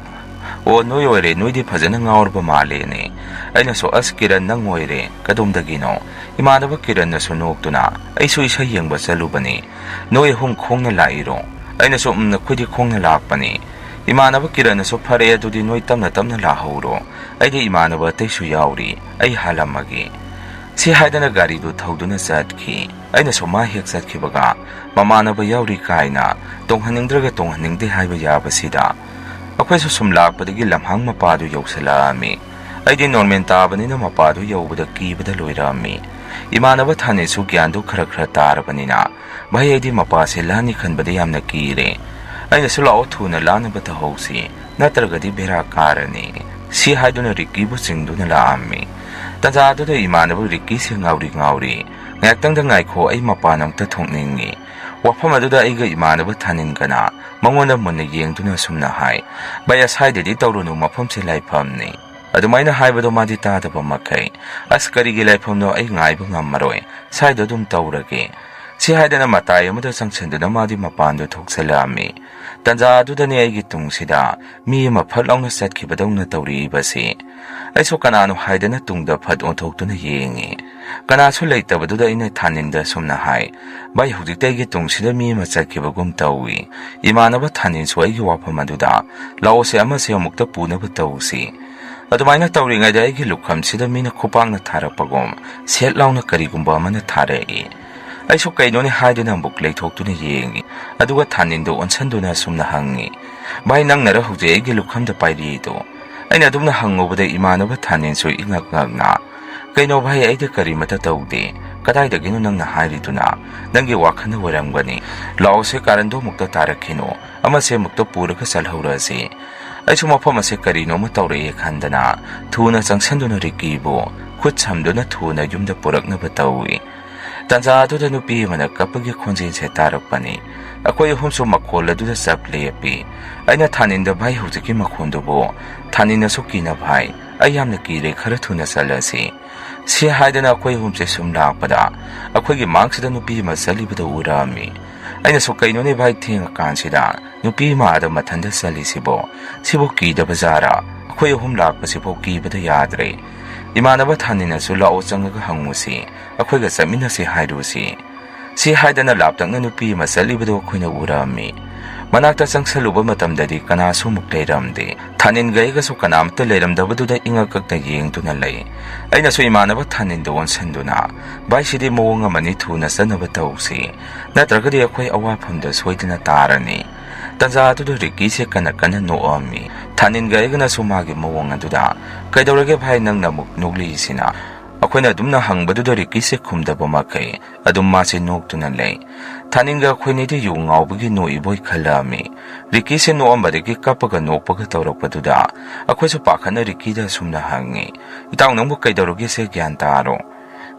"ꯑꯣ, ꯅꯣꯏ ꯑꯣꯏꯔꯦ, ꯅꯣꯏꯗꯤ ꯐꯖꯅ ꯉꯥꯎꯔꯕ ꯃꯥꯜꯂꯦꯅꯦ"꯫ ꯑꯩꯅꯁꯨ, "ꯑꯁ ꯀꯤꯔꯟ, ꯅꯪ ꯑꯣꯏꯔꯦ, ꯀꯗꯣꯝꯗꯒꯤꯅꯣ?" ꯏꯃꯥꯟꯅꯕ ꯀꯤꯔꯟꯅꯁꯨ ꯅꯣꯛꯇꯨꯅ, "ꯑꯩꯁꯨ ꯏꯁꯩ ꯌꯦꯡꯕ ꯆꯠꯂꯨꯕꯅꯤ, ꯅꯣꯏ ꯑꯍꯨꯝ ꯈꯣꯡꯅ ꯂꯥꯛꯏꯔꯣ?" ꯑꯩꯅꯁꯨ, "ꯎꯝ, ꯑꯩꯈꯣꯏꯗꯤ ꯈꯣꯡꯅ ꯂꯥꯛꯄꯅꯤ"꯫ ꯏꯃꯥꯟꯅꯕ ꯀꯤꯔꯟꯅꯁꯨ, "ꯐꯔꯦ, ꯑꯗꯨꯗꯤ ꯅꯣꯏ ꯇꯞꯅ ꯇꯞꯅ ꯂꯥꯛꯍꯧꯔꯣ, ꯑꯩꯗꯤ ꯏꯃꯥꯟꯅꯕ ꯑꯇꯩꯁꯨ ꯌꯥꯎꯔꯤ, ꯑꯩ ꯍꯥꯜꯂꯝꯃꯒꯦ"꯫ ꯁꯤ ꯍꯥꯏꯗꯅ ꯒꯥꯔꯤꯗꯨ ꯊꯧꯗꯨꯅ ꯆꯠꯈꯤ꯫ ꯑꯩꯅꯁꯨ ꯃꯥ ꯍꯦꯛ ꯆꯠꯈꯤꯕꯒ, ꯃꯃꯥꯟꯅꯕ ꯌꯥꯎꯔꯤ ꯀꯥꯏꯅ ꯇꯣꯡꯍꯟꯅꯤꯡꯗ꯭ꯔꯒ ꯇꯣꯡꯍꯟꯅꯤꯡꯗꯦ ꯍꯥꯏꯕ ꯌꯥꯕꯁꯤꯗ, ꯑꯩꯈꯣꯏꯁꯨ ꯁꯨꯝ ꯂꯥꯛꯄꯗꯒꯤ ꯂꯝꯍꯥꯡ ꯃꯄꯥꯗꯨ ꯌꯧꯁꯤꯜꯂꯛꯑꯝꯃꯤ꯫ ꯑꯩꯗꯤ ꯅꯣꯔꯃꯦꯟ ꯇꯥꯕꯅꯤꯅ ꯃꯄꯥꯗꯨ ꯌꯧꯕꯗ ꯀꯤꯕꯗ ꯂꯣꯏꯔꯛꯑꯝꯃꯤ꯫ ꯏꯃꯥꯟꯅꯕ ꯊꯥꯅꯤꯁꯨ ꯒ꯭ꯌꯥꯟꯗꯨ ꯈꯔ ꯈꯔ ꯇꯥꯔꯕꯅꯤꯅ, "ꯚꯥꯏ, ꯑꯩꯗꯤ ꯃꯄꯥꯁꯦ ꯂꯥꯟꯅꯤ ꯈꯟꯕꯗ ꯌꯥꯝꯅ ꯀꯤꯔꯦ"꯫ ꯑꯩꯅꯁꯨ, "ꯂꯥꯛꯑꯣ, ꯊꯨꯅ ꯂꯥꯟꯅꯕ ꯇꯧꯍꯧꯁꯤ, ꯅꯠꯇ꯭ꯔꯒꯗꯤ ꯕꯦꯔꯥ ꯀꯥꯔꯅꯤ"꯫ ꯁꯤ ꯍꯥꯏꯗꯨꯅ ꯔꯤꯛꯀꯤꯕꯨ ꯆꯤꯡꯗꯨꯅ ꯂꯥꯛꯑꯝꯃꯤ꯫ ꯇꯥꯟꯖꯥꯗꯨꯗ ꯏꯃꯥꯟꯅꯕ ꯔꯤꯛꯀꯤꯁꯦ ꯉꯥꯎꯔꯤ ꯉꯥꯎꯔꯤ, "ꯉꯥꯏꯍꯥꯛꯇꯪꯗ ꯉꯥꯏꯈꯣ, ꯑꯩ ꯃꯄꯥꯟ ꯑꯃꯨꯛꯇ ꯊꯣꯛꯅꯤꯡꯉꯤ"꯫ ꯋꯥꯐꯝ ꯑꯗꯨꯗ ꯑꯩꯒ ꯏꯃꯥꯟꯅꯕ ꯊꯥꯅꯤꯟꯒꯅ ꯃꯉꯣꯟꯗ ꯃꯨꯟꯅ ꯌꯦꯡꯗꯨꯅ ꯑꯁꯨꯝꯅ ꯍꯥꯏ, "ꯚꯥꯏ, ꯑꯁꯥꯏꯗꯗꯤ ꯇꯧꯔꯨꯅꯨ, ꯃꯐꯝꯁꯦ ꯂꯥꯏꯐꯝꯅꯤ"꯫ ꯑꯗꯨꯃꯥꯏꯅ ꯍꯥꯏꯕꯗꯣ ꯃꯥꯗꯤ ꯇꯥꯗꯕ ꯃꯈꯩ, "ꯑꯁ, ꯀꯔꯤꯒꯤ ꯂꯥꯏꯐꯝꯅꯣ, ꯑꯩ ꯉꯥꯏꯕ ꯉꯝꯃꯔꯣꯏ, ꯁꯥꯏꯗ ꯑꯗꯨꯝ ꯇꯧꯔꯒꯦ"꯫ ꯁꯤ ꯍꯥꯏꯗꯅ ꯃꯇꯥꯏ ꯑꯃꯗ ꯆꯪꯁꯤꯟꯗꯨꯅ ꯃꯥꯗꯤ ꯃꯄꯥꯟꯗ ꯊꯣꯛꯆꯜꯂꯛꯑꯝꯃꯤ꯫ ꯇꯥꯟꯖꯥ ꯑꯗꯨꯗꯅꯦ ꯑꯩꯒꯤ ꯇꯨꯡꯁꯤꯗ ꯃꯤ ꯑꯃ ꯐꯠ ꯂꯥꯎꯅ ꯆꯠꯈꯤꯕꯗꯧꯅ ꯇꯧꯔꯛꯏꯕꯁꯤ꯫ ꯑꯩꯁꯨ ꯀꯅꯥꯅꯣ ꯍꯥꯏꯗꯅ ꯇꯨꯡꯗ ꯐꯠ ꯑꯣꯟꯊꯣꯛꯇꯨꯅ ꯌꯦꯡꯉꯤ꯫ ꯀꯅꯥꯁꯨ ꯂꯩꯇꯕꯗꯨꯗ ꯑꯩꯅ ꯊꯥꯅꯤꯟꯗ ꯑꯁꯨꯝꯅ ꯍꯥꯏ, "ꯚꯥꯏ, ꯍꯧꯖꯤꯛꯇ ꯑꯩꯒꯤ ꯇꯨꯡꯁꯤꯗ ꯃꯤ ꯑꯃ ꯆꯠꯈꯤꯕꯒꯨꯝ ꯇꯧꯏ"꯫ ꯏꯃꯥꯟꯅꯕ ꯊꯥꯅꯤꯟꯁꯨ ꯑꯩꯒꯤ ꯋꯥꯐꯝ ꯑꯗꯨꯗ, "ꯂꯥꯛꯑꯣꯁꯦ, ꯑꯃꯁꯦ ꯑꯃꯨꯛꯇ ꯄꯨꯅꯕ ꯇꯧꯁꯤ"꯫ ꯑꯗꯨꯃꯥꯏꯅ ꯇꯧꯔꯤꯉꯩꯗ ꯑꯩꯒꯤ ꯂꯨꯈꯝꯁꯤꯗ ꯃꯤꯅ ꯈꯨꯄꯥꯛꯅ ꯊꯥꯔꯛꯄꯒꯨꯝ ꯁꯦꯠ ꯂꯥꯎꯅ ꯀꯔꯤꯒꯨꯝꯕ ꯑꯃꯅ ꯊꯥꯔꯛꯏ꯫ ꯑꯩꯁꯨ ꯀꯩꯅꯣꯅꯦ ꯍꯥꯏꯗꯨꯅ ꯑꯃꯨꯛ ꯂꯩꯊꯣꯛꯇꯨꯅ ꯌꯦꯡꯉꯤ꯫ ꯑꯗꯨꯒ ꯊꯥꯅꯤꯟꯗꯨ ꯑꯣꯟꯁꯟꯗꯨꯅ ꯑꯁꯨꯝꯅ ꯍꯪꯉꯤ, "ꯚꯥꯏ, ꯅꯪꯅꯔ ꯍꯧꯖꯤꯛ ꯑꯩꯒꯤ ꯂꯨꯈꯝꯗ ꯄꯥꯏꯔꯤꯗꯨ?" ꯑꯩꯅ ꯑꯗꯨꯝꯅ ꯍꯪꯉꯨꯕꯗ ꯏꯃꯥꯟꯅꯕ ꯊꯥꯅꯤꯟꯁꯨ ꯏꯉꯛ ꯉꯛꯅ, "ꯀꯩꯅꯣ ꯚꯥꯏ, ꯑꯩꯗꯤ ꯀꯔꯤꯃꯇ ꯇꯧꯗꯦ꯫ ꯀꯗꯥꯏꯗꯒꯤꯅꯣ ꯅꯪꯅ ꯍꯥꯏꯔꯤꯗꯨꯅ? ꯅꯪꯒꯤ ꯋꯥꯈꯜꯅ ꯑꯣꯏꯔꯝꯒꯅꯤ꯫ ꯂꯥꯛꯑꯣꯁꯦ, ꯀꯥꯔꯟꯗꯣ ꯑꯃꯨꯛꯇ ꯇꯥꯔꯛꯈꯤꯅꯣ꯫ ꯑꯃꯁꯦ ꯑꯃꯨꯛꯇ ꯄꯨꯔꯒ ꯆꯠꯍꯧꯔꯁꯤ"꯫ ꯑꯩꯁꯨ ꯃꯐꯝ ꯑꯁꯦ ꯀꯔꯤꯅꯣꯃ ꯇꯧꯔꯛꯑꯦ ꯈꯟꯗꯅ ꯊꯨꯅ ꯆꯪꯁꯟꯗꯨꯅ ꯔꯤꯀꯤꯕꯨ ꯈꯨꯠ ꯁꯝꯗꯨꯅ ꯊꯨꯅ ꯌꯨꯝꯗ ꯄꯨꯔꯛꯅꯕ ꯇꯧꯏ꯫ ꯇꯥꯟꯖꯥ ꯑꯗꯨꯗ ꯅꯨꯄꯤ ꯑꯃꯅ ꯀꯞꯄꯒꯤ ꯈꯣꯟꯖꯦꯜꯁꯦ ꯇꯥꯔꯛꯄꯅꯤ꯫ ꯑꯩꯈꯣꯏ ꯑꯍꯨꯝꯁꯨ ꯃꯈꯣꯜ ꯑꯗꯨꯗ ꯆꯞ ꯂꯦꯞꯄꯤ꯫ ꯑꯩꯅ ꯊꯥꯅꯤꯟꯗ, "ꯚꯥꯏ, ꯍꯧꯖꯤꯛꯀꯤ ꯃꯈꯣꯟꯗꯨꯕꯨ?" ꯊꯥꯅꯤꯟꯅꯁꯨ ꯀꯤꯅ, "ꯚꯥꯏ, ꯑꯩ ꯌꯥꯝꯅ ꯀꯤꯔꯦ, ꯈꯔ ꯊꯨꯅ ꯆꯠꯂꯁꯤ"꯫ ꯁꯤ ꯍꯥꯏꯗꯅ ꯑꯩꯈꯣꯏ ꯑꯍꯨꯝꯁꯦ ꯁꯨꯝ ꯂꯥꯛꯄꯗ, ꯑꯩꯈꯣꯏꯒꯤ ꯃꯥꯡꯁꯤꯗ ꯅꯨꯄꯤ ꯑꯃ ꯆꯠꯂꯤꯕꯗꯨ ꯎꯔꯛꯑꯝꯃꯤ꯫ ꯑꯩꯅꯁꯨ, "ꯀꯩꯅꯣꯅꯦ ꯚꯥꯏ, ꯊꯦꯡꯉꯀꯥꯟꯁꯤꯗ?" ꯅꯨꯄꯤ ꯑꯃ ꯑꯥꯗ ꯃꯊꯟꯇ ꯆꯠꯂꯤꯁꯤꯕꯣ? ꯁꯤꯕꯨ ꯀꯤꯗꯕ ꯖꯥꯔꯥ? ꯑꯩꯈꯣꯏ ꯑꯍꯨꯝ ꯂꯥꯛꯄꯁꯤꯐꯥꯎ ꯀꯤꯕꯗ ꯌꯥꯗ꯭ꯔꯦ꯫ ꯏꯃꯥꯟꯅꯕ ꯊꯥꯅꯤꯟꯅꯁꯨ ꯂꯥꯛꯑꯣ, ꯆꯪꯉꯒ ꯍꯪꯉꯨꯁꯤ, ꯑꯩꯈꯣꯏꯒ ꯆꯠꯃꯤꯟꯅꯁꯤ ꯍꯥꯏꯔꯨꯁꯤ꯫ ꯁꯤ ꯍꯥꯏꯗꯅ ꯂꯥꯞꯇꯛꯅ ꯅꯨꯄꯤ ꯑꯃ ꯆꯠꯂꯤꯕꯗꯨ ꯑꯩꯈꯣꯏꯅ ꯎꯔꯝꯃꯤ꯫ ꯃꯅꯥꯛꯇ ꯆꯪꯁꯜꯂꯨꯕ ꯃꯇꯝꯗꯗꯤ ꯀꯅꯥꯁꯨ ꯑꯃꯨꯛ ꯂꯩꯔꯝꯗꯦ꯫ ꯊꯥꯅꯤꯟꯒ ꯑꯩꯒꯁꯨ ꯀꯅꯥꯝꯇ ꯂꯩꯔꯝꯗꯕꯗꯨꯗ ꯏꯉꯛ ꯀꯛꯇ ꯌꯦꯡꯗꯨꯅ ꯂꯩ꯫ ꯑꯩꯅꯁꯨ ꯏꯃꯥꯟꯅꯕ ꯊꯥꯅꯤꯟꯗ ꯑꯣꯟꯁꯤꯟꯗꯨꯅ, "ꯚꯥꯏ, ꯁꯤꯗꯤ ꯃꯑꯣꯡ ꯑꯃꯅꯤ, ꯊꯨꯅ ꯆꯠꯅꯕ ꯇꯧꯁꯤ, ꯅꯠꯇ꯭ꯔꯒꯗꯤ ꯑꯩꯈꯣꯏ ꯑꯋꯥꯐꯝꯗ ꯁꯣꯏꯗꯅ ꯇꯥꯔꯅꯤ꯫ ꯇꯟꯖꯥ ꯑꯗꯨꯗ ꯔꯤꯀꯤꯁꯦ ꯀꯟꯅ ꯀꯟꯅ ꯅꯣꯛꯑꯝꯃꯤ꯫ ꯊꯥꯅꯤꯟꯒ ꯑꯩꯒꯅꯁꯨ ꯃꯥꯒꯤ ꯃꯑꯣꯡ ꯑꯗꯨꯗ, "ꯀꯩꯗꯧꯔꯒꯦ ꯚꯥꯏ, ꯅꯪꯅ ꯑꯃꯨꯛ ꯅꯣꯛꯂꯤꯁꯤꯅ?" ꯑꯩꯈꯣꯏꯅ ꯑꯗꯨꯝꯅ ꯍꯪꯕꯗꯨꯗ ꯔꯤꯀꯤꯁꯦ ꯈꯨꯝꯗꯕ ꯃꯈꯩ ꯑꯗꯨꯝ ꯃꯥꯁꯦ ꯅꯣꯛꯇꯨꯅ ꯂꯩ꯫ ꯊꯥꯅꯤꯟꯒ ꯑꯩꯈꯣꯏꯅꯤꯗꯤ ꯌꯨ ꯉꯥꯎꯕꯒꯤ ꯅꯣꯛꯏꯕꯣꯏ ꯈꯜꯂꯛꯑꯝꯃꯤ꯫ ꯔꯤꯀꯤꯁꯦ ꯅꯣꯛꯑꯝꯕꯗꯒꯤ ꯀꯞꯄꯒ ꯅꯣꯛꯄꯒ ꯇꯧꯔꯛꯄꯗꯨꯗ ꯑꯩꯈꯣꯏꯁꯨ ꯄꯥꯈꯠꯅ ꯔꯤꯀꯤꯗ ꯑꯁꯨꯝꯅ ꯍꯪꯉꯤ, "ꯏꯇꯥꯎ, ꯅꯪꯕꯨ ꯀꯩꯗꯧꯔꯒꯦꯁꯦ? ꯒ꯭ꯌꯥꯟ ꯇꯥꯔꯣ"꯫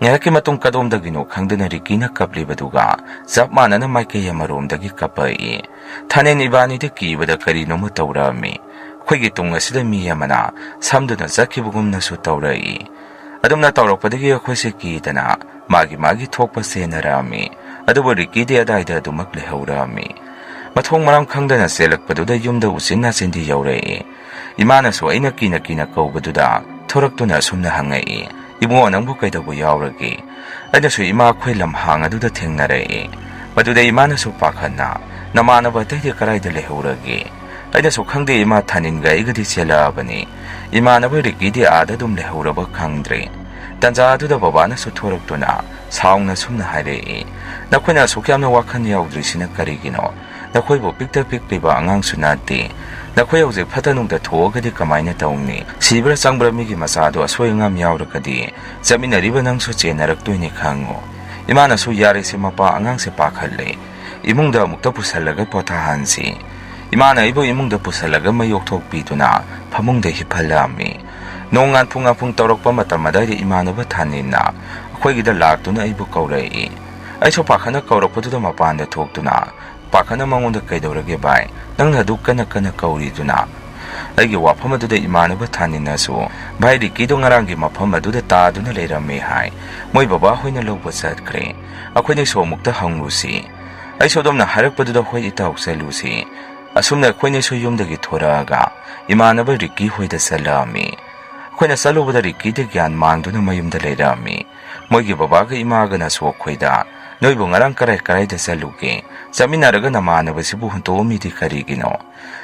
ꯉꯥꯏꯍꯥꯛꯀꯤ ꯃꯇꯨꯡ ꯀꯗꯣꯝꯗꯒꯤꯅꯣ ꯈꯪꯗꯅ ꯔꯤꯀꯤꯅ ꯀꯞꯂꯤꯕꯗꯨꯒ ꯆꯞ ꯃꯥꯟꯅꯅ ꯃꯥꯏꯀꯩ ꯑꯃꯔꯣꯝꯗꯒꯤ ꯀꯞꯄꯛꯏ꯫ ꯊꯥꯅꯤꯟ ꯏꯕꯥꯅꯤꯗꯤ ꯀꯤꯕꯗ ꯀꯔꯤꯅꯣꯃ ꯇꯧꯔꯛꯑꯝꯃꯤ꯫ ꯑꯩꯈꯣꯏꯒꯤ ꯇꯨꯡ ꯑꯁꯤꯗ ꯃꯤ ꯑꯃꯅ ꯁꯝꯗꯨꯅ ꯆꯠꯈꯤꯕꯒꯨꯝꯅꯁꯨ ꯇꯧꯔꯛꯏ꯫ ꯑꯗꯨꯝꯅ ꯇꯧꯔꯛꯄꯗꯒꯤ ꯑꯩꯈꯣꯏꯁꯦ ꯀꯤꯗꯅ ꯃꯥꯒꯤ ꯃꯥꯒꯤ ꯊꯣꯛꯄ ꯆꯦꯟꯅꯔꯛꯑꯝꯃꯤ꯫ ꯑꯗꯨꯕꯨ ꯔꯤꯀꯤꯗꯤ ꯑꯗꯥꯏꯗ ꯑꯗꯨꯃꯛ ꯂꯩꯍꯧꯔꯛꯑꯝꯃꯤ꯫ ꯃꯊꯣꯡ ꯃꯔꯝ ꯈꯪꯗꯅ ꯆꯦꯜꯂꯛꯄꯗꯨꯗ ꯌꯨꯝꯗ ꯎꯆꯤꯟ ꯅꯥꯆꯤꯟꯗꯤ ꯌꯧꯔꯛꯏ꯫ ꯏꯃꯥꯅꯁꯨ ꯑꯩꯅ ꯀꯤꯅ ꯀꯤꯅ ꯀꯧꯕꯗꯨꯗ ꯊꯣꯔꯛꯇꯨꯅ ꯑꯁꯨꯝꯅ ꯍꯪꯉꯛꯏ, "ꯏꯕꯨꯡꯉꯣ, ꯅꯪꯕꯨ ꯀꯩꯗꯧꯕ ꯌꯥꯎꯔꯒꯦ?" ꯑꯩꯅꯁꯨ ꯏꯃꯥ ꯑꯩꯈꯣꯏ ꯂꯝꯍꯥꯡ ꯑꯗꯨꯗ ꯊꯦꯡꯅꯔꯛꯏ꯫ ꯃꯗꯨꯗ ꯏꯃꯥꯅꯁꯨ ꯄꯥꯈꯠꯅ, "ꯅꯃꯥꯟꯅꯕ ꯑꯇꯩꯗꯤ ꯀꯗꯥꯏꯗ ꯂꯩꯍꯧꯔꯒꯦ?" ꯑꯩꯅꯁꯨ, "ꯈꯪꯗꯦ ꯏꯃꯥ, ꯊꯥꯅꯤꯟꯒ ꯑꯩꯒꯗꯤ ꯆꯦꯜꯂꯛꯑꯕꯅꯤ꯫ ꯏꯃꯥꯟꯅꯕ ꯔꯤꯀꯤꯗꯤ ꯑꯥꯗ ꯑꯗꯨꯝ ꯂꯩꯍꯧꯔꯕ ꯈꯪꯗ꯭ꯔꯦ"꯫ ꯇꯟꯖꯥ ꯑꯗꯨꯗ ꯕꯕꯥꯅꯁꯨ ꯊꯣꯔꯛꯇꯨꯅ ꯁꯥꯎꯅ ꯁꯨꯝꯅ ꯍꯥꯏꯔꯛꯏ, "ꯅꯈꯣꯏꯅ ꯑꯁꯨꯛ ꯌꯥꯝꯅ ꯋꯥꯈꯜ ꯌꯥꯎꯗ꯭ꯔꯤꯁꯤꯅ ꯀꯔꯤꯒꯤꯅꯣ? ꯅꯈꯣꯏꯕꯨ ꯄꯤꯛꯇ ꯄꯤꯛꯂꯤꯕ ꯑꯉꯥꯡꯁꯨ ꯅꯠꯇꯦ꯫ ꯅꯈꯣꯏ ꯍꯧꯖꯤꯛ ꯐꯠꯇ ꯅꯨꯡꯗ ꯊꯣꯛꯑꯒꯗꯤ ꯀꯃꯥꯏꯅ ꯇꯧꯅꯤ? ꯁꯤꯕ꯭ꯔꯥ ꯆꯪꯕ꯭ꯔꯥ ꯃꯤꯒꯤ ꯃꯆꯥꯗꯣ ꯑꯁꯣꯏ ꯑꯉꯥꯝ ꯌꯥꯎꯔꯒꯗꯤ ꯆꯠꯃꯤꯟꯅꯔꯤꯕ ꯅꯪꯁꯨ ꯆꯦꯟꯅꯔꯛꯇꯣꯏꯅꯤ ꯈꯪꯉꯨ"꯫ ꯏꯃꯥꯅꯁꯨ, "ꯌꯥꯔꯦꯁꯦ ꯃꯄꯥ, ꯑꯉꯥꯡꯁꯦ ꯄꯥꯈꯠꯂꯦ꯫ ꯏꯃꯨꯡꯗ ꯑꯃꯨꯛꯇ ꯄꯨꯁꯜꯂꯒ ꯄꯣꯊꯥꯍꯟꯁꯤ"꯫ ꯏꯃꯥꯅ ꯑꯩꯕꯨ ꯏꯃꯨꯡꯗ ꯄꯨꯁꯜꯂꯒ ꯃꯩ ꯑꯣꯛꯊꯣꯛꯄꯤꯗꯨꯅ ꯐꯃꯨꯡꯗ ꯍꯤꯞꯍꯜꯂꯛꯑꯝꯃꯤ꯫ ꯅꯣꯡ ꯉꯥꯟꯐꯨ ꯉꯥꯟꯐꯨ ꯇꯧꯔꯛꯄ ꯃꯇꯝ ꯑꯗꯥꯏꯗ ꯏꯃꯥꯟꯅꯕ ꯊꯥꯅꯤꯟꯅ ꯑꯩꯈꯣꯏꯒꯤꯗ ꯂꯥꯛꯇꯨꯅ ꯑꯩꯕꯨ ꯀꯧꯔꯛꯏ꯫ ꯑꯩꯁꯨ ꯄꯥꯈꯠꯅ ꯀꯧꯔꯛꯄꯗꯨꯗ ꯃꯄꯥꯟꯗ ꯊꯣꯛꯇꯨꯅ ꯄꯥꯈꯠꯅ ꯃꯉꯣꯟꯗ, "ꯀꯩꯗꯧꯔꯒꯦ ꯚꯥꯏ? ꯅꯪꯅ ꯑꯗꯨꯛ ꯀꯟꯅ ꯀꯟꯅ ꯀꯧꯔꯤꯗꯨꯅ?" ꯑꯩꯒꯤ ꯋꯥꯐꯝ ꯑꯗꯨꯗ ꯏꯃꯥꯟꯅꯕ ꯊꯥꯅꯤꯟꯅꯁꯨ, "ꯚꯥꯏ, ꯔꯤꯀꯤꯗꯣ ꯉꯔꯥꯡꯒꯤ ꯃꯐꯝ ꯑꯗꯨꯗ ꯇꯥꯗꯨꯅ ꯂꯩꯔꯝꯃꯦ ꯍꯥꯏ꯫ ꯃꯣꯏ ꯕꯕꯥ ꯍꯣꯏꯅ ꯂꯧꯕ ꯆꯠꯈ꯭ꯔꯦ꯫ ꯑꯩꯈꯣꯏꯅꯤꯁꯨ ꯑꯃꯨꯛꯇ ꯍꯪꯂꯨꯁꯤ"꯫ ꯑꯩꯁꯨ ꯑꯗꯨꯝꯅ ꯍꯥꯏꯔꯛꯄꯗꯨꯗ, "ꯍꯣꯏ ꯏꯇꯥꯎ, ꯆꯠꯂꯨꯁꯤ"꯫ ꯑꯁꯨꯝꯅ ꯑꯩꯈꯣꯏꯅꯤꯁꯨ ꯌꯨꯝꯗꯒꯤ ꯊꯣꯔꯛꯑꯒ ꯏꯃꯥꯟꯅꯕ ꯔꯤꯛꯀꯤ ꯍꯣꯏꯗ ꯆꯠꯂꯛꯑꯝꯃꯤ꯫ ꯑꯩꯈꯣꯏꯅ ꯆꯠꯂꯨꯕꯗ ꯔꯤꯛꯀꯤꯗꯤ ꯒ꯭ꯌꯥꯟ ꯃꯥꯡꯗꯨꯅ ꯃꯌꯨꯝꯗ ꯂꯩꯔꯛꯑꯝꯃꯤ꯫ ꯃꯣꯏꯒꯤ ꯕꯕꯥꯒ ꯏꯃꯥꯒꯅꯁꯨ ꯑꯩꯈꯣꯏꯗ, "ꯅꯣꯏꯕꯨ ꯉꯔꯥꯡ ꯀꯔꯥꯏ ꯀꯔꯥꯏꯗ ꯆꯠꯂꯨꯒꯦ? ꯆꯠꯃꯤꯟꯅꯔꯒ ꯅꯃꯥꯟꯅꯕꯁꯤꯕꯨ ꯍꯨꯟꯇꯣꯛꯑꯝꯃꯤꯗꯤ ꯀꯔꯤꯒꯤꯅꯣ?"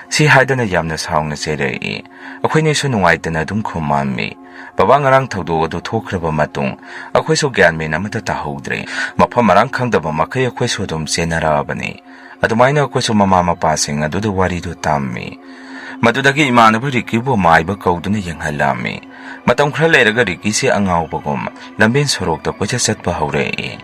ꯁꯤ ꯍꯥꯏꯗꯅ ꯌꯥꯝꯅ ꯁꯥꯎꯅ ꯆꯩꯔꯛꯏ꯫ ꯑꯩꯈꯣꯏꯅꯤꯁꯨ ꯅꯨꯡꯉꯥꯏꯇꯅ ꯑꯗꯨꯝ ꯈꯨꯝꯃꯝꯃꯤ꯫ ꯕꯕꯥ ꯉꯔꯥꯡ ꯊꯧꯗꯣꯛ ꯑꯗꯨ ꯊꯣꯛꯈ꯭ꯔꯕ ꯃꯇꯨꯡ ꯑꯩꯈꯣꯏꯁꯨ ꯒ꯭ꯌꯥꯟ ꯃꯦꯟ ꯑꯃꯠꯇ ꯇꯥꯍꯧꯗ꯭ꯔꯦ꯫ ꯃꯐꯝ ꯃꯔꯥꯡ ꯈꯪꯗꯕ ꯃꯈꯩ ꯑꯩꯈꯣꯏꯁꯨ ꯑꯗꯨꯝ ꯆꯦꯟꯅꯔꯛꯑꯕꯅꯤ꯫ ꯑꯗꯨꯃꯥꯏꯅ ꯑꯩꯈꯣꯏꯁꯨ ꯃꯃꯥ ꯃꯄꯥꯁꯤꯡ ꯑꯗꯨꯗ ꯋꯥꯔꯤꯗꯨ ꯇꯝꯃꯤ꯫ ꯃꯗꯨꯗꯒꯤ ꯏꯃꯥꯟꯅꯕ ꯔꯤꯛꯀꯤꯕꯨ ꯃꯥꯏꯕ ꯀꯧꯗꯨꯅ ꯌꯦꯡꯍꯜꯂꯝꯃꯤ꯫ ꯃꯇꯝ ꯈꯔ ꯂꯩꯔꯒ ꯔꯤꯛꯀꯤꯁꯤ ꯑꯉꯥꯎꯕꯒꯨꯝ ꯂꯝꯕꯦꯟ ꯁꯣꯔꯣꯛꯇ ꯀꯣꯏꯆꯠ ꯆꯠꯄ ꯍꯧꯔꯛꯏ꯫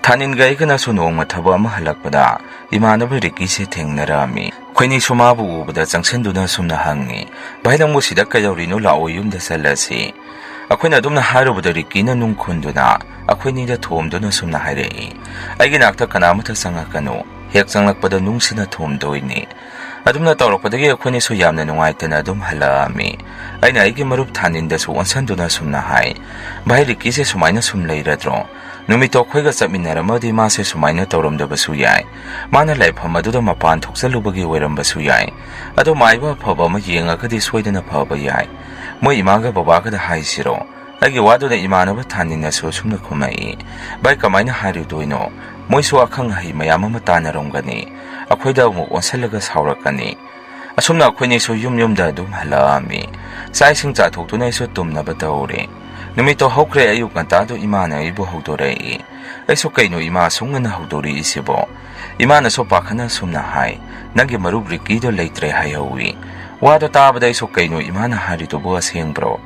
ꯊꯥꯅꯤꯟꯒ ꯑꯩꯒꯅꯁꯨ ꯅꯣꯡꯃ ꯊꯕꯛ ꯑꯃ ꯍꯜꯂꯛꯄꯗ ꯏꯃꯥꯟꯅꯕ ꯔꯤꯛꯀꯤꯁꯦ ꯊꯦꯡꯅꯔꯝꯃꯤ꯫ ꯑꯩꯈꯣꯏꯅꯤꯁꯨ ꯃꯥꯕꯨ ꯎꯕꯗ ꯆꯪꯁꯤꯟꯗꯨꯅ ꯑꯁꯨꯝꯅ ꯍꯪꯉꯤ, "ꯚꯥꯏ, ꯅꯪꯕꯨ ꯁꯤꯗ ꯀꯩꯗꯧꯔꯤꯅꯣ? ꯂꯥꯛꯑꯣ, ꯌꯨꯝꯗ ꯆꯠꯂꯁꯤ꯫" ꯑꯩꯈꯣꯏꯅ ꯑꯗꯨꯝꯅ ꯍꯥꯏꯔꯨꯕꯗ ꯔꯤꯛꯀꯤꯅ ꯅꯨꯡ ꯈꯨꯟꯗꯨꯅ ꯑꯩꯈꯣꯏꯅꯤꯗ ꯊꯣꯝꯗꯨꯅ ꯑꯁꯨꯝꯅ ꯍꯥꯏꯔꯛꯏ, "ꯑꯩꯒꯤ ꯅꯥꯛꯇ ꯀꯅꯥꯃꯠꯇ ꯆꯪꯉꯛꯀꯅꯨ꯫ ꯍꯦꯛ ꯆꯪꯂꯛꯄꯗ ꯅꯨꯡꯁꯤꯅ ꯊꯣꯝꯗꯣꯏꯅꯤ꯫" ꯑꯗꯨꯝꯅ ꯇꯧꯔꯛꯄꯗꯒꯤ ꯑꯩꯈꯣꯏꯅꯤꯁꯨ ꯌꯥꯝꯅ ꯅꯨꯡꯉꯥꯏꯇꯅ ꯑꯗꯨꯝ ꯍꯜꯂꯛꯑꯝꯃꯤ꯫ ꯑꯩꯅ ꯑꯩꯒꯤ ꯃꯔꯨꯞ ꯊꯥꯅꯤꯟꯗꯁꯨ ꯑꯣꯟꯁꯟꯗꯨꯅ ꯑꯁꯨꯝꯅ ꯍꯥꯏ, "ꯚꯥꯏ, ꯔꯤꯛꯀꯤꯁꯦ ꯁꯨꯃꯥꯏꯅ ꯁꯨꯝ ꯂꯩꯔꯗ꯭ꯔꯣ? ꯅꯨꯃꯤꯠꯇꯣ ꯑꯩꯈꯣꯏꯒ ꯆꯠꯃꯤꯟꯅꯔꯝꯃꯗꯤ ꯃꯥꯁꯦ ꯁꯨꯃꯥꯏꯅ ꯇꯧꯔꯝꯗꯕꯁꯨ ꯌꯥꯏ꯫ ꯃꯥꯅ ꯂꯥꯏꯐꯝ ꯑꯗꯨꯗ ꯃꯄꯥꯟ ꯊꯣꯛꯆꯜꯂꯨꯕꯒꯤ ꯑꯣꯏꯔꯝꯕꯁꯨ ꯌꯥꯏ꯫ ꯑꯗꯣ ꯃꯥꯏꯕ ꯑꯐꯕ ꯑꯃ ꯌꯦꯡꯉꯒꯗꯤ ꯁꯣꯏꯗꯅ ꯐꯕ ꯌꯥꯏ꯫" ꯃꯣꯏ ꯏꯃꯥꯒ ꯕꯕꯥꯒꯗ ꯍꯥꯏꯁꯤꯔꯣ? ꯑꯩꯒꯤ ꯋꯥꯗꯨꯗ ꯏꯃꯥꯟꯅꯕ ꯊꯥꯅꯤꯟꯅꯁꯨ ꯑꯁꯨꯝꯅ ꯈꯨꯝꯃꯛꯏ, "ꯚꯥꯏ, ꯀꯃꯥꯏꯅ ꯍꯥꯏꯔꯨꯗꯣꯏꯅꯣ? ꯃꯣꯏꯁꯨ ꯑꯈꯪ ꯑꯍꯩ ꯃꯌꯥꯝ ꯑꯃ ꯇꯥꯟꯅꯔꯝꯒꯅꯤ꯫ ꯑꯩꯈꯣꯏꯗ ꯑꯃꯨꯛ ꯑꯣꯟꯁꯤꯜꯂꯒ ꯁꯥꯎꯔꯛꯀꯅꯤ꯫" ꯑꯁꯨꯝꯅ ꯑꯩꯈꯣꯏꯅꯤꯁꯨ ꯌꯨꯝ ꯌꯨꯝꯗ ꯑꯗꯨꯝ ꯍꯜꯂꯛꯑꯝꯃꯤ꯫ ꯆꯥꯛ ꯏꯁꯤꯡ ꯆꯥꯊꯣꯛꯇꯨꯅ ꯑꯩꯁꯨ ꯇꯨꯝꯅꯕ ꯇꯧꯔꯦ꯫ ꯅꯨꯃꯤꯠꯇꯣ ꯍꯧꯈ꯭ꯔꯦ, ꯑꯌꯨꯛ ꯉꯟꯇꯥꯗꯨ ꯏꯃꯥꯅ ꯑꯩꯕꯨ ꯍꯧꯗꯣꯔꯛꯏ꯫ ꯑꯩꯁꯨ, "ꯀꯩꯅꯣ ꯏꯃꯥ ꯑꯁꯨꯛ ꯉꯟꯅ ꯍꯧꯗꯣꯔꯛꯏꯁꯤꯕꯣ?" ꯏꯃꯥꯅꯁꯨ ꯄꯥꯈꯠꯅ ꯑꯁꯨꯝꯅ ꯍꯥꯏ, "ꯅꯪꯒꯤ ꯃꯔꯨꯞ ꯔꯤꯛꯀꯤꯗꯣ ꯂꯩꯇ꯭ꯔꯦ ꯍꯥꯏꯍꯧꯋꯤ꯫" ꯋꯥꯗꯣ ꯇꯥꯕꯗ ꯑꯩꯁꯨ, "ꯀꯩꯅꯣ ꯏꯃꯥꯅ ꯍꯥꯏꯔꯤꯗꯨꯕꯨ ꯑꯁꯦꯡꯕ꯭ꯔꯣ?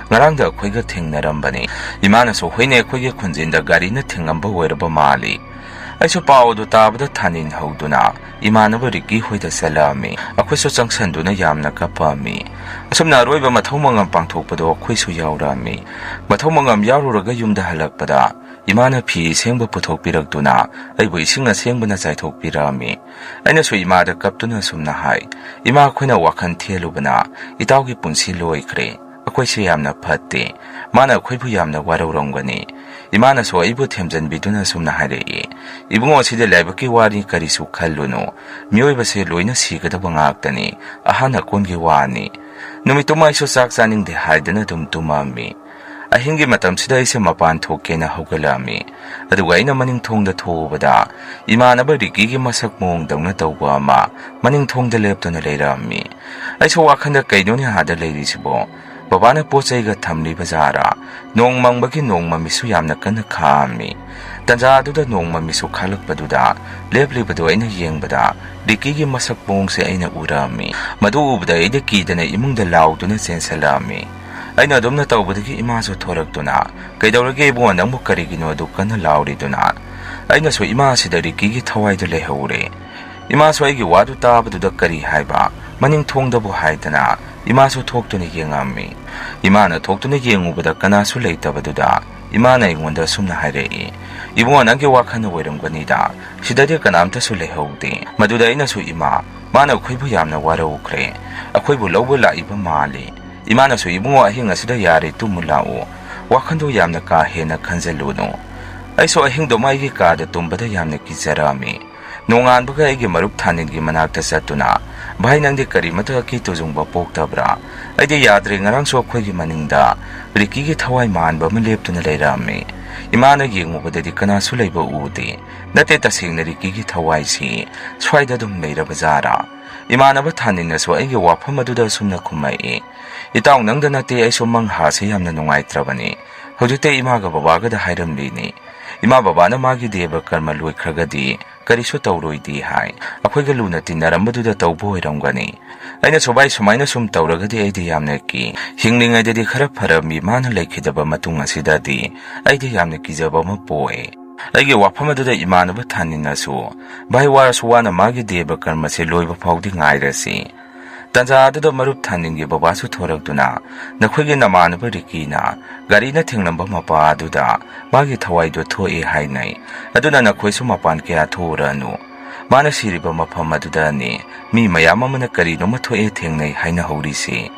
ꯉꯔꯥꯡꯗ ꯑꯩꯈꯣꯏꯒ ꯊꯦꯡꯅꯔꯝꯕꯅꯤ꯫" ꯏꯃꯥꯅꯁꯨ, "ꯍꯣꯏꯅꯦ, ꯑꯩꯈꯣꯏꯒꯤ ꯈꯨꯟꯖꯤꯟꯗ ꯒꯥꯔꯤꯅ ꯊꯤꯡꯉꯝꯕ ꯑꯣꯏꯔꯕ ꯃꯥꯜꯂꯤ꯫" ꯑꯩꯁꯨ ꯄꯥꯎ ꯑꯗꯨ ꯇꯥꯕꯗ ꯊꯥꯅꯤꯟ ꯍꯧꯗꯨꯅ ꯏꯃꯥꯟꯅꯕ ꯔꯤꯛꯀꯤ ꯍꯣꯏꯗ ꯆꯠꯂꯛꯑꯝꯃꯤ꯫ ꯑꯩꯈꯣꯏꯁꯨ ꯆꯪꯁꯟꯗꯨꯅ ꯌꯥꯝꯅ ꯀꯞꯄꯝꯃꯤ꯫ ꯑꯁꯨꯝꯅ ꯑꯔꯣꯏꯕ ꯃꯊꯧ ꯃꯉꯝ ꯄꯥꯡꯊꯣꯛꯄꯗꯣ ꯑꯩꯈꯣꯏꯁꯨ ꯌꯥꯎꯔꯛꯑꯝꯃꯤ꯫ ꯃꯊꯧ ꯃꯉꯝ ꯌꯥꯎꯔꯨꯔꯒ ꯌꯨꯝꯗ ꯍꯜꯂꯛꯄꯗ ꯏꯃꯥꯅ ꯐꯤ ꯑꯁꯦꯡꯕ ꯄꯨꯊꯣꯛꯄꯤꯔꯛꯇꯨꯅ ꯑꯩꯕꯨ ꯏꯁꯤꯡ ꯑꯁꯦꯡꯕꯅ ꯆꯥꯏꯊꯣꯛꯄꯤꯔꯛꯑꯝꯃꯤ꯫ ꯑꯩꯅꯁꯨ ꯏꯃꯥꯗ ꯀꯞꯇꯨꯅ ꯑꯁꯨꯝꯅ ꯍꯥꯏ, "ꯏꯃꯥ, ꯑꯩꯈꯣꯏꯅ ꯋꯥꯈꯜ ꯊꯦꯜꯂꯨꯕꯅ ꯏꯇꯥꯎꯒꯤ ꯄꯨꯟꯁꯤ ꯂꯣꯏꯈ꯭ꯔꯦ꯫ ꯑꯩꯈꯣꯏꯁꯦ ꯌꯥꯝꯅ ꯐꯠꯇꯦ꯫ ꯃꯥꯅ ꯑꯩꯈꯣꯏꯕꯨ ꯌꯥꯝꯅ ꯋꯥꯔꯧꯔꯝꯒꯅꯤ꯫ ꯏꯃꯥꯅꯁꯨ ꯑꯩꯕꯨ ꯊꯦꯝꯖꯤꯟꯕꯤꯗꯨꯅ ꯁꯨꯝꯅ ꯍꯥꯏꯔꯛꯏ, "ꯏꯕꯨꯡꯉꯣ, ꯁꯤꯗ ꯂꯥꯏꯕꯛꯀꯤ ꯋꯥꯔꯤ ꯀꯔꯤꯁꯨ ꯈꯜꯂꯨꯅꯨ꯫ ꯃꯤꯑꯣꯏꯕꯁꯦ ꯂꯣꯏꯅ ꯁꯤꯒꯗꯕ ꯉꯥꯛꯇꯅꯤ꯫ ꯑꯍꯟ ꯑꯀꯣꯟꯒꯤ ꯋꯥꯅꯤ꯫ ꯅꯨꯃꯤꯠꯇꯨꯃ ꯑꯩꯁꯨ ꯆꯥꯛ ꯆꯥꯅꯤꯡꯗꯦ ꯍꯥꯏꯗꯨꯅ ꯑꯗꯨꯝ ꯇꯨꯝꯃꯝꯃꯤ꯫ ꯑꯍꯤꯡꯒꯤ ꯃꯇꯝꯁꯤꯗ ꯑꯩꯁꯦ ꯃꯄꯥꯟ ꯊꯣꯛꯀꯦꯅ ꯍꯧꯒꯠꯂꯛꯑꯝꯃꯤ꯫ ꯑꯗꯨꯒ ꯑꯩꯅ ꯃꯅꯤꯡ ꯊꯣꯡꯗ ꯊꯣꯛꯎꯕꯗ ꯏꯃꯥꯟꯅꯕ ꯔꯤꯀꯤꯒꯤ ꯃꯁꯛ ꯃꯑꯣꯡꯗꯧꯅ ꯇꯧꯕ ꯑꯃ ꯃꯅꯤꯡ ꯊꯣꯡꯗ ꯂꯦꯞꯇꯨꯅ ꯂꯩꯔꯝꯃꯤ꯫ ꯑꯩꯁꯨ ꯋꯥꯈꯜꯗ ꯀꯩꯅꯣꯅꯦ ꯑꯥꯗ ꯂꯩꯔꯤꯁꯤꯕꯣ? ꯕꯕꯥꯅ ꯄꯣꯠ ꯆꯩꯒ ꯊꯝꯂꯤꯕ ꯖꯥꯔꯥ? ꯅꯣꯡ ꯃꯪꯕꯒꯤ ꯅꯣꯡ ꯃꯃꯤꯁꯨ ꯌꯥꯝꯅ ꯀꯟꯅ ꯈꯥꯛꯑꯝꯃꯤ꯫ ꯇꯟꯖꯥꯗꯨꯗ ꯅꯣꯡ ꯃꯃꯤꯁꯨ ꯈꯥꯛꯂꯛꯄꯗꯨꯗ ꯂꯦꯞꯂꯤꯕꯗꯨ ꯑꯩꯅ ꯌꯦꯡꯕꯗ ꯔꯤꯀꯤꯒꯤ ꯃꯁꯛ ꯃꯑꯣꯡꯁꯦ ꯑꯩꯅ ꯎꯔꯛꯑꯝꯃꯤ꯫ ꯃꯗꯨ ꯎꯕꯗ ꯑꯩꯗꯤ ꯀꯤꯗꯅ ꯏꯃꯨꯡꯗ ꯂꯥꯎꯗꯨꯅ ꯆꯦꯟꯁꯤꯜꯂꯛꯑꯝꯃꯤ꯫ ꯑꯩꯅ ꯑꯗꯨꯝꯅ ꯇꯧꯕꯗꯒꯤ ꯏꯃꯥꯁꯨ ꯊꯣꯔꯛꯇꯨꯅ, "ꯀꯩꯗꯧꯔꯒꯦ ꯏꯕꯨꯡꯉꯣ, ꯅꯪꯕꯨ ꯀꯔꯤꯒꯤꯅꯣ ꯑꯗꯨ ꯀꯟꯅ ꯂꯥꯎꯔꯤꯗꯨꯅ?" ꯑꯩꯅꯁꯨ ꯏꯃꯥ ꯑꯁꯤꯗ ꯔꯤꯀꯤꯒꯤ ꯊꯋꯥꯏꯗꯨ ꯂꯩꯍꯧꯔꯦ꯫ ꯏꯃꯥꯁꯨ ꯑꯩꯒꯤ ꯋꯥꯗꯨ ꯇꯥꯕꯗꯨꯗ ꯀꯔꯤ ꯍꯥꯏꯕ, ꯃꯅꯤꯡ ꯊꯣꯡꯗꯕꯨ ꯍꯥꯏꯗꯅ ꯏꯃꯥꯁꯨ ꯊꯣꯛꯇꯨꯅ ꯌꯦꯡꯉꯝꯃꯤ꯫ ꯏꯃꯥꯅ ꯊꯣꯛꯇꯨꯅ ꯌꯦꯡꯉꯨꯕꯗ ꯀꯅꯥꯁꯨ ꯂꯩꯇꯕꯗꯨꯗ ꯏꯃꯥꯅ ꯑꯩꯉꯣꯟꯗ ꯁꯨꯝꯅ ꯍꯥꯏꯔꯛꯏ, "ꯏꯕꯨꯡꯉꯣ, ꯅꯪꯒꯤ ꯋꯥꯈꯜꯅ ꯑꯣꯏꯔꯝꯒꯅꯤꯗ, ꯁꯤꯗꯗꯤ ꯀꯅꯥꯝꯇꯁꯨ ꯂꯩꯍꯧꯗꯦ꯫" ꯃꯗꯨꯗ ꯑꯩꯅꯁꯨ, "ꯏꯃꯥ, ꯃꯥꯅ ꯑꯩꯈꯣꯏꯕꯨ ꯌꯥꯝꯅ ꯋꯥꯔꯧꯈ꯭ꯔꯦ, ꯑꯩꯈꯣꯏꯕꯨ ꯂꯧꯕ ꯂꯥꯛꯏꯕ ꯃꯥꯜꯂꯤ꯫" ꯏꯃꯥꯅꯁꯨ, "ꯏꯕꯨꯡꯉꯣ, ꯑꯍꯤꯡ ꯑꯁꯤꯗ ꯌꯥꯔꯦ, ꯇꯨꯝꯃꯨ ꯂꯥꯛꯎ, ꯋꯥꯈꯜꯗꯣ ꯌꯥꯝꯅ ꯀꯥ ꯍꯦꯟꯅ ꯈꯟꯖꯜꯂꯨꯅꯨ꯫" ꯑꯩꯁꯨ ꯑꯍꯤꯡꯗꯨꯃ ꯑꯩꯒꯤ ꯀꯥꯗ ꯇꯨꯝꯕꯗ ꯌꯥꯝꯅ ꯀꯤꯖꯔꯛꯑꯝꯃꯤ꯫ ꯅꯣꯡꯉꯥꯟꯕꯒ ꯑꯩꯒꯤ ꯃꯔꯨꯞ ꯊꯥꯅꯤꯜꯒꯤ ꯃꯅꯥꯛꯇ ꯆꯠꯇꯨꯅ, "ꯚꯥꯏ, ꯅꯪꯗꯤ ꯀꯔꯤꯃꯇ ꯑꯀꯤ ꯇꯨꯖꯨꯡꯕ ꯄꯣꯛꯇꯕ꯭ꯔꯥ? ꯑꯩꯗꯤ ꯌꯥꯗ꯭ꯔꯦ, ꯉꯔꯥꯡꯁꯨ ꯑꯩꯈꯣꯏꯒꯤ ꯃꯅꯤꯡꯗ ꯔꯤꯀꯤꯒꯤ ꯊꯋꯥꯏ ꯃꯥꯟꯕ ꯑꯃ ꯂꯦꯞꯇꯨꯅ ꯂꯩꯔꯛꯑꯝꯃꯤ꯫ ꯏꯃꯥꯅ ꯌꯦꯡꯉꯨꯕꯗꯗꯤ ꯀꯅꯥꯁꯨ ꯂꯩꯕ ꯎꯗꯦ꯫ ꯅꯠꯇꯦ, ꯇꯁꯦꯡꯅ ꯔꯤꯀꯤꯒꯤ ꯊꯋꯥꯏꯁꯤ ꯁ꯭ꯋꯥꯏꯗ ꯑꯗꯨꯝ ꯂꯩꯔꯕ ꯖꯥꯔꯥ?" ꯏꯃꯥꯟꯅꯕ ꯊꯥꯅꯤꯜꯅꯁꯨ ꯑꯩꯒꯤ ꯋꯥꯐꯝ ꯑꯗꯨꯗ ꯑꯁꯨꯝꯅ ꯈꯨꯝꯃꯛꯏ, "ꯏꯇꯥꯎ, ꯅꯪꯗ ꯅꯠꯇꯦ, ꯑꯩꯁꯨ ꯃꯪ ꯍꯥꯁꯦ ꯌꯥꯝꯅ ꯅꯨꯡꯉꯥꯏꯇ꯭ꯔꯕꯅꯤ꯫ ꯍꯧꯖꯤꯛꯇ ꯏꯃꯥꯒ ꯕꯕꯥꯒꯗ ꯍꯥꯏꯔꯝꯂꯤꯅꯤ꯫ ꯏꯃꯥ ꯕꯕꯥꯅ ꯃꯥꯒꯤ ꯗꯦꯕ ꯀꯔꯃ ꯂꯣꯏꯈ꯭ꯔꯒꯗꯤ ꯀꯔꯤꯁꯨ ꯇꯧꯔꯣꯏꯗꯤ ꯍꯥꯏ꯫ ꯑꯩꯈꯣꯏꯒ ꯂꯨꯅ ꯇꯤꯟꯅꯔꯝꯕꯗꯨꯗ ꯇꯧꯕ ꯑꯣꯏꯔꯝꯒꯅꯤ꯫" ꯑꯩꯅꯁꯨ, "ꯚꯥꯏ, ꯁꯨꯃꯥꯏꯅ ꯁꯨꯝ ꯇꯧꯔꯒꯗꯤ ꯑꯩꯗꯤ ꯌꯥꯝꯅ ꯀꯤ꯫ ꯍꯤꯡꯂꯤꯉꯩꯗꯗꯤ ꯈꯔ ꯐꯔꯝꯃꯤ, ꯃꯥꯅ ꯂꯩꯈꯤꯗꯕ ꯃꯇꯨꯡ ꯑꯁꯤꯗꯗꯤ ꯑꯩꯗꯤ ꯌꯥꯝꯅ ꯀꯤꯖꯕ ꯑꯃ ꯄꯣꯛꯑꯦ꯫" ꯑꯩꯒꯤ ꯋꯥꯐꯝ ꯑꯗꯨꯗ ꯏꯃꯥꯟꯅꯕ ꯊꯥꯅꯤꯜꯅꯁꯨ, "ꯚꯥꯏ, ꯋꯥꯔꯁꯨ ꯋꯥꯅ ꯃꯥꯒꯤ ꯗꯦꯕ ꯀꯔꯃꯁꯦ ꯂꯣꯏꯕ ꯐꯥꯎꯗꯤ ꯉꯥꯏꯔꯁꯤ꯫" ꯇꯟꯖꯥ ꯑꯗꯨꯗ ꯃꯔꯨꯞ ꯊꯥꯅꯤꯜꯒꯤ ꯕꯕꯥꯁꯨ ꯊꯣꯔꯛꯇꯨꯅ, "ꯅꯈꯣꯏꯒꯤ ꯅꯃꯥꯟꯅꯕ ꯔꯤꯀꯤꯅ ꯒꯥꯔꯤꯅ ꯊꯦꯡꯂꯝꯕ ꯃꯄꯥ ꯑꯗꯨꯗ ꯃꯥꯒꯤ ꯊꯋꯥꯏꯗꯨ ꯊꯣꯛꯑꯦ ꯍꯥꯏꯅꯩ꯫ ꯑꯗꯨꯅ ꯅꯈꯣꯏꯁꯨ ꯃꯄꯥꯟ ꯀꯌꯥ ꯊꯣꯛꯎꯔꯅꯨ꯫ ꯃꯥꯅ ꯁꯤꯔꯤꯕ ꯃꯐꯝ ꯑꯗꯨꯗꯅꯤ ꯃꯤ ꯃꯌꯥꯝ ꯑꯃꯅ ꯀꯔꯤꯅꯣꯃ ꯊꯣꯛꯑꯦ ꯊꯦꯡꯅꯩ ꯍꯥꯏꯅꯍꯧꯔꯤꯁꯤ꯫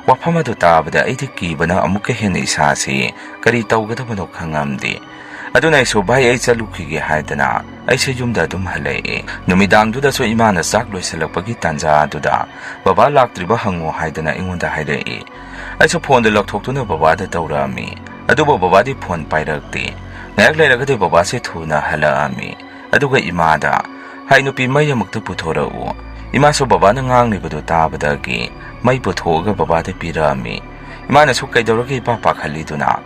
ꯋꯥꯐꯝ ꯑꯗꯨ ꯇꯥꯕꯗ ꯑꯩꯗꯤ ꯀꯤꯕꯅ ꯑꯃꯨꯛꯀ ꯍꯦꯟꯅ ꯏꯁꯥꯁꯤ ꯀꯔꯤ ꯇꯧꯒꯗꯕꯅꯣ ꯈꯪꯉꯝꯗꯦ꯫ ꯑꯗꯨꯅ ꯑꯩꯁꯨ, "ꯚꯥꯏ, ꯑꯩ ꯆꯠꯂꯨꯈꯤꯒꯦ" ꯍꯥꯏꯗꯅ ꯑꯩꯁꯦ ꯌꯨꯝꯗ ꯑꯗꯨꯝ ꯍꯜꯂꯛꯑꯦ꯫ ꯅꯨꯃꯤꯗꯥꯡꯗꯨꯗꯁꯨ ꯏꯃꯥꯅ ꯆꯥꯛ ꯂꯣꯏꯁꯤꯜꯂꯛꯄꯒꯤ ꯇꯥꯟꯖꯥ ꯑꯗꯨꯗ, "ꯕꯕꯥ ꯂꯥꯛꯇ꯭ꯔꯤꯕ ꯍꯪꯉꯨ" ꯍꯥꯏꯗꯅ ꯑꯩꯉꯣꯟꯗ ꯍꯥꯏꯔꯛꯏ꯫ ꯑꯩꯁꯨ ꯐꯣꯟꯗꯨ ꯂꯧꯊꯣꯛꯇꯨꯅ ꯕꯕꯥꯗ ꯇꯧꯔꯛꯑꯝꯃꯤ꯫ ꯑꯗꯨꯕꯨ ꯕꯕꯥꯗꯤ ꯐꯣꯟ ꯄꯥꯏꯔꯛꯇꯦ꯫ ꯉꯥꯏꯍꯥꯛ ꯂꯩꯔꯒꯗꯤ ꯕꯕꯥꯁꯦ ꯊꯨꯅ ꯍꯜꯂꯛꯑꯝꯃꯤ꯫ ꯑꯗꯨꯒ ꯏꯃꯥꯗ, "ꯍꯥꯏ ꯅꯨꯄꯤ, ꯃꯩ ꯑꯃꯨꯛꯇ ꯄꯨꯊꯣꯔꯛꯎ"꯫ ꯏꯃꯥꯁꯨ ꯕꯕꯥꯅ ꯉꯥꯡꯂꯤꯕꯗꯨ ꯇꯥꯕꯗꯒꯤ ꯃꯩ ꯄꯨꯊꯣꯛꯑꯒ ꯕꯕꯥꯗ ꯄꯤꯔꯛꯑꯝꯃꯤ꯫ ꯏꯃꯥꯅꯁꯨ, "ꯀꯩꯗꯧꯔꯒꯦ ꯏꯄꯥ ꯄꯥꯈꯠꯂꯤꯗꯨꯅ?"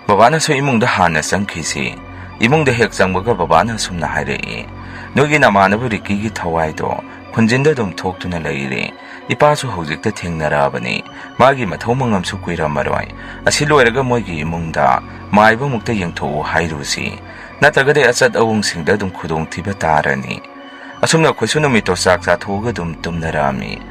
ꯕꯕꯥꯅꯁꯨ ꯏꯃꯨꯡꯗ ꯍꯥꯟꯅ ꯆꯪꯈꯤꯁꯤ꯫ ꯏꯃꯨꯡꯗ ꯍꯦꯛ ꯆꯪꯕꯒ ꯕꯕꯥꯅ ꯑꯁꯨꯝꯅ ꯍꯥꯏꯔꯛꯏ, "ꯅꯣꯏꯒꯤ ꯅꯃꯥꯟꯅꯕ ꯔꯤꯀꯤꯒꯤ ꯊꯋꯥꯏꯗꯣ ꯈꯨꯟꯖꯤꯟꯗ ꯑꯗꯨꯝ ꯊꯣꯛꯇꯨꯅ ꯂꯩꯔꯦ꯫ ꯏꯄꯥꯁꯨ ꯍꯧꯖꯤꯛꯇ ꯊꯦꯡꯅꯔꯛꯑꯕꯅꯤ꯫ ꯃꯥꯒꯤ ꯃꯊꯧ ꯃꯉꯝꯁꯨ ꯀꯨꯏꯔꯝꯃꯔꯣꯏ꯫ ꯑꯁꯤ ꯂꯣꯏꯔꯒ ꯃꯣꯏꯒꯤ ꯏꯃꯨꯡꯗ ꯃꯥꯏꯕ ꯑꯃꯨꯛꯇ ꯌꯦꯡꯊꯣꯛꯎ ꯍꯥꯏꯔꯨꯁꯤ꯫ ꯅꯠꯇ꯭ꯔꯒꯗꯤ ꯑꯆꯠ ꯑꯋꯣꯡꯁꯤꯡꯗ ꯑꯗꯨꯝ ꯈꯨꯗꯣꯡꯊꯤꯕ ꯇꯥꯔꯅꯤ"꯫ ꯑꯁꯨꯝꯅ ꯑꯩꯈꯣꯏꯁꯨ ꯅꯨꯃꯤꯠꯇꯣ ꯆꯥꯛ ꯆꯥꯊꯣꯛꯑꯒ ꯑꯗꯨꯝ ꯇꯨꯝꯅꯔꯛꯑꯝꯃꯤ꯫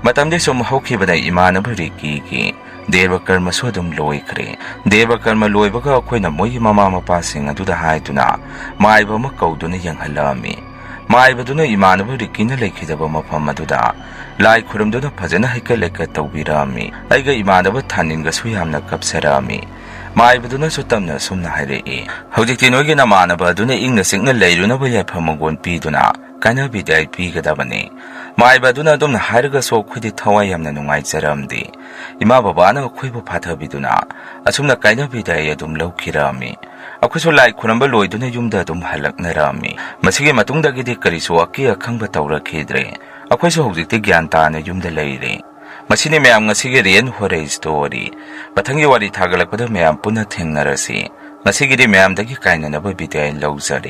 ꯃꯇꯝꯗꯤ ꯁꯨꯝ ꯍꯧꯈꯤꯕꯅ ꯏꯃꯥꯟꯅꯕ ꯔꯤꯀꯤꯒꯤ ꯗꯦꯕ ꯀꯔꯃꯁꯨ ꯑꯗꯨꯝ ꯂꯣꯏꯈ꯭ꯔꯦ꯫ ꯗꯦꯕ ꯀꯔꯃ ꯂꯣꯏꯕꯒ ꯑꯩꯈꯣꯏꯅ ꯃꯣꯏꯒꯤ ꯃꯃꯥ ꯃꯄꯥꯁꯤꯡ ꯑꯗꯨꯗ ꯍꯥꯏꯗꯨꯅ ꯃꯥꯏꯕ ꯑꯃ ꯀꯧꯗꯨꯅ ꯌꯦꯡꯍꯜꯂꯛꯑꯝꯃꯤ꯫ ꯃꯥꯏꯕꯗꯨꯅ ꯏꯃꯥꯟꯅꯕ ꯔꯤꯀꯤꯅ ꯂꯩꯈꯤꯗꯕ ꯃꯐꯝ ꯑꯗꯨꯗ ꯂꯥꯏ ꯈꯨꯔꯨꯝꯗꯨꯅ ꯐꯖꯅ ꯍꯩꯀꯠ ꯂꯩꯀꯠ ꯇꯧꯕꯤꯔꯛꯑꯝꯃꯤ꯫ ꯑꯩꯒ ꯏꯃꯥꯟꯅꯕ ꯊꯥꯅꯤꯟꯒꯁꯨ ꯌꯥꯝꯅ ꯀꯞꯆꯔꯛꯑꯝꯃꯤ꯫ ꯃꯥꯏꯕꯗꯨꯅꯁꯨ ꯇꯞꯅ ꯑꯁꯨꯝꯅ ꯍꯥꯏꯔꯛꯏ, "ꯍꯧꯖꯤꯛꯇꯤ ꯅꯣꯏꯒꯤ ꯅꯃꯥꯟꯅꯕ ꯑꯗꯨꯅ ꯏꯪꯅ ꯆꯤꯛꯅ ꯂꯩꯔꯨꯅꯕ ꯌꯥꯏꯐ ꯃꯪꯒꯣꯜ ꯄꯤꯗꯨꯅ ꯀꯥꯏꯅꯕꯤꯗꯥꯏ ꯄꯤꯒꯗꯕꯅꯤ"꯫ ꯃꯥꯏꯕ ꯑꯗꯨꯅ ꯑꯗꯨꯝꯅ ꯍꯥꯏꯔꯒꯁꯨ ꯑꯩꯈꯣꯏꯗꯤ ꯊꯋꯥꯏ ꯌꯥꯝꯅ ꯅꯨꯡꯉꯥꯏꯖꯔꯝꯗꯦ꯫ ꯏꯃꯥ ꯕꯕꯥꯅ ꯑꯩꯈꯣꯏꯕꯨ ꯐꯥꯊꯕꯤꯗꯨꯅ ꯑꯁꯨꯝꯅ ꯀꯥꯏꯅꯕꯤꯗꯥꯏ ꯑꯗꯨꯝ ꯂꯧꯈꯤꯔꯛꯑꯝꯃꯤ꯫ ꯑꯩꯈꯣꯏꯁꯨ ꯂꯥꯏ ꯈꯨꯔꯝꯕ ꯂꯣꯏꯗꯨꯅ ꯌꯨꯝꯗ ꯑꯗꯨꯝ ꯍꯜꯂꯛꯅꯔꯛꯑꯝꯃꯤ꯫ ꯃꯁꯤꯒꯤ ꯃꯇꯨꯡꯗꯒꯤꯗꯤ ꯀꯔꯤꯁꯨ ꯑꯀꯤ ꯑꯈꯪꯕ ꯇꯧꯔꯛꯈꯤꯗ꯭ꯔꯦ꯫ ꯑꯩꯈꯣꯏꯁꯨ ꯍꯧꯖꯤꯛꯇꯤ ꯒ꯭ꯌꯥꯟ ꯇꯥꯅ ꯌꯨꯝꯗ ꯂꯩꯔꯦ꯫ ꯃꯁꯤꯅꯤ ꯃꯌꯥꯝ ꯉꯁꯤꯒꯤ ꯔꯤꯌꯦꯟ ꯍꯣꯔꯔ ꯁ꯭ꯇꯣꯔꯤ꯫ ꯃꯊꯪꯒꯤ ꯋꯥꯔꯤ ꯊꯥꯒꯠꯂꯛꯄꯗ ꯃꯌꯥꯝ ꯄꯨꯟꯅ ꯊꯦꯡꯅꯔꯁꯤ꯫ ꯉꯁꯤꯒꯤꯗꯤ ꯃꯌꯥꯝꯗꯒꯤ ꯀꯥꯏꯅꯅꯕ ꯕꯤꯗꯥꯏ ꯂꯧꯖꯔꯦ꯫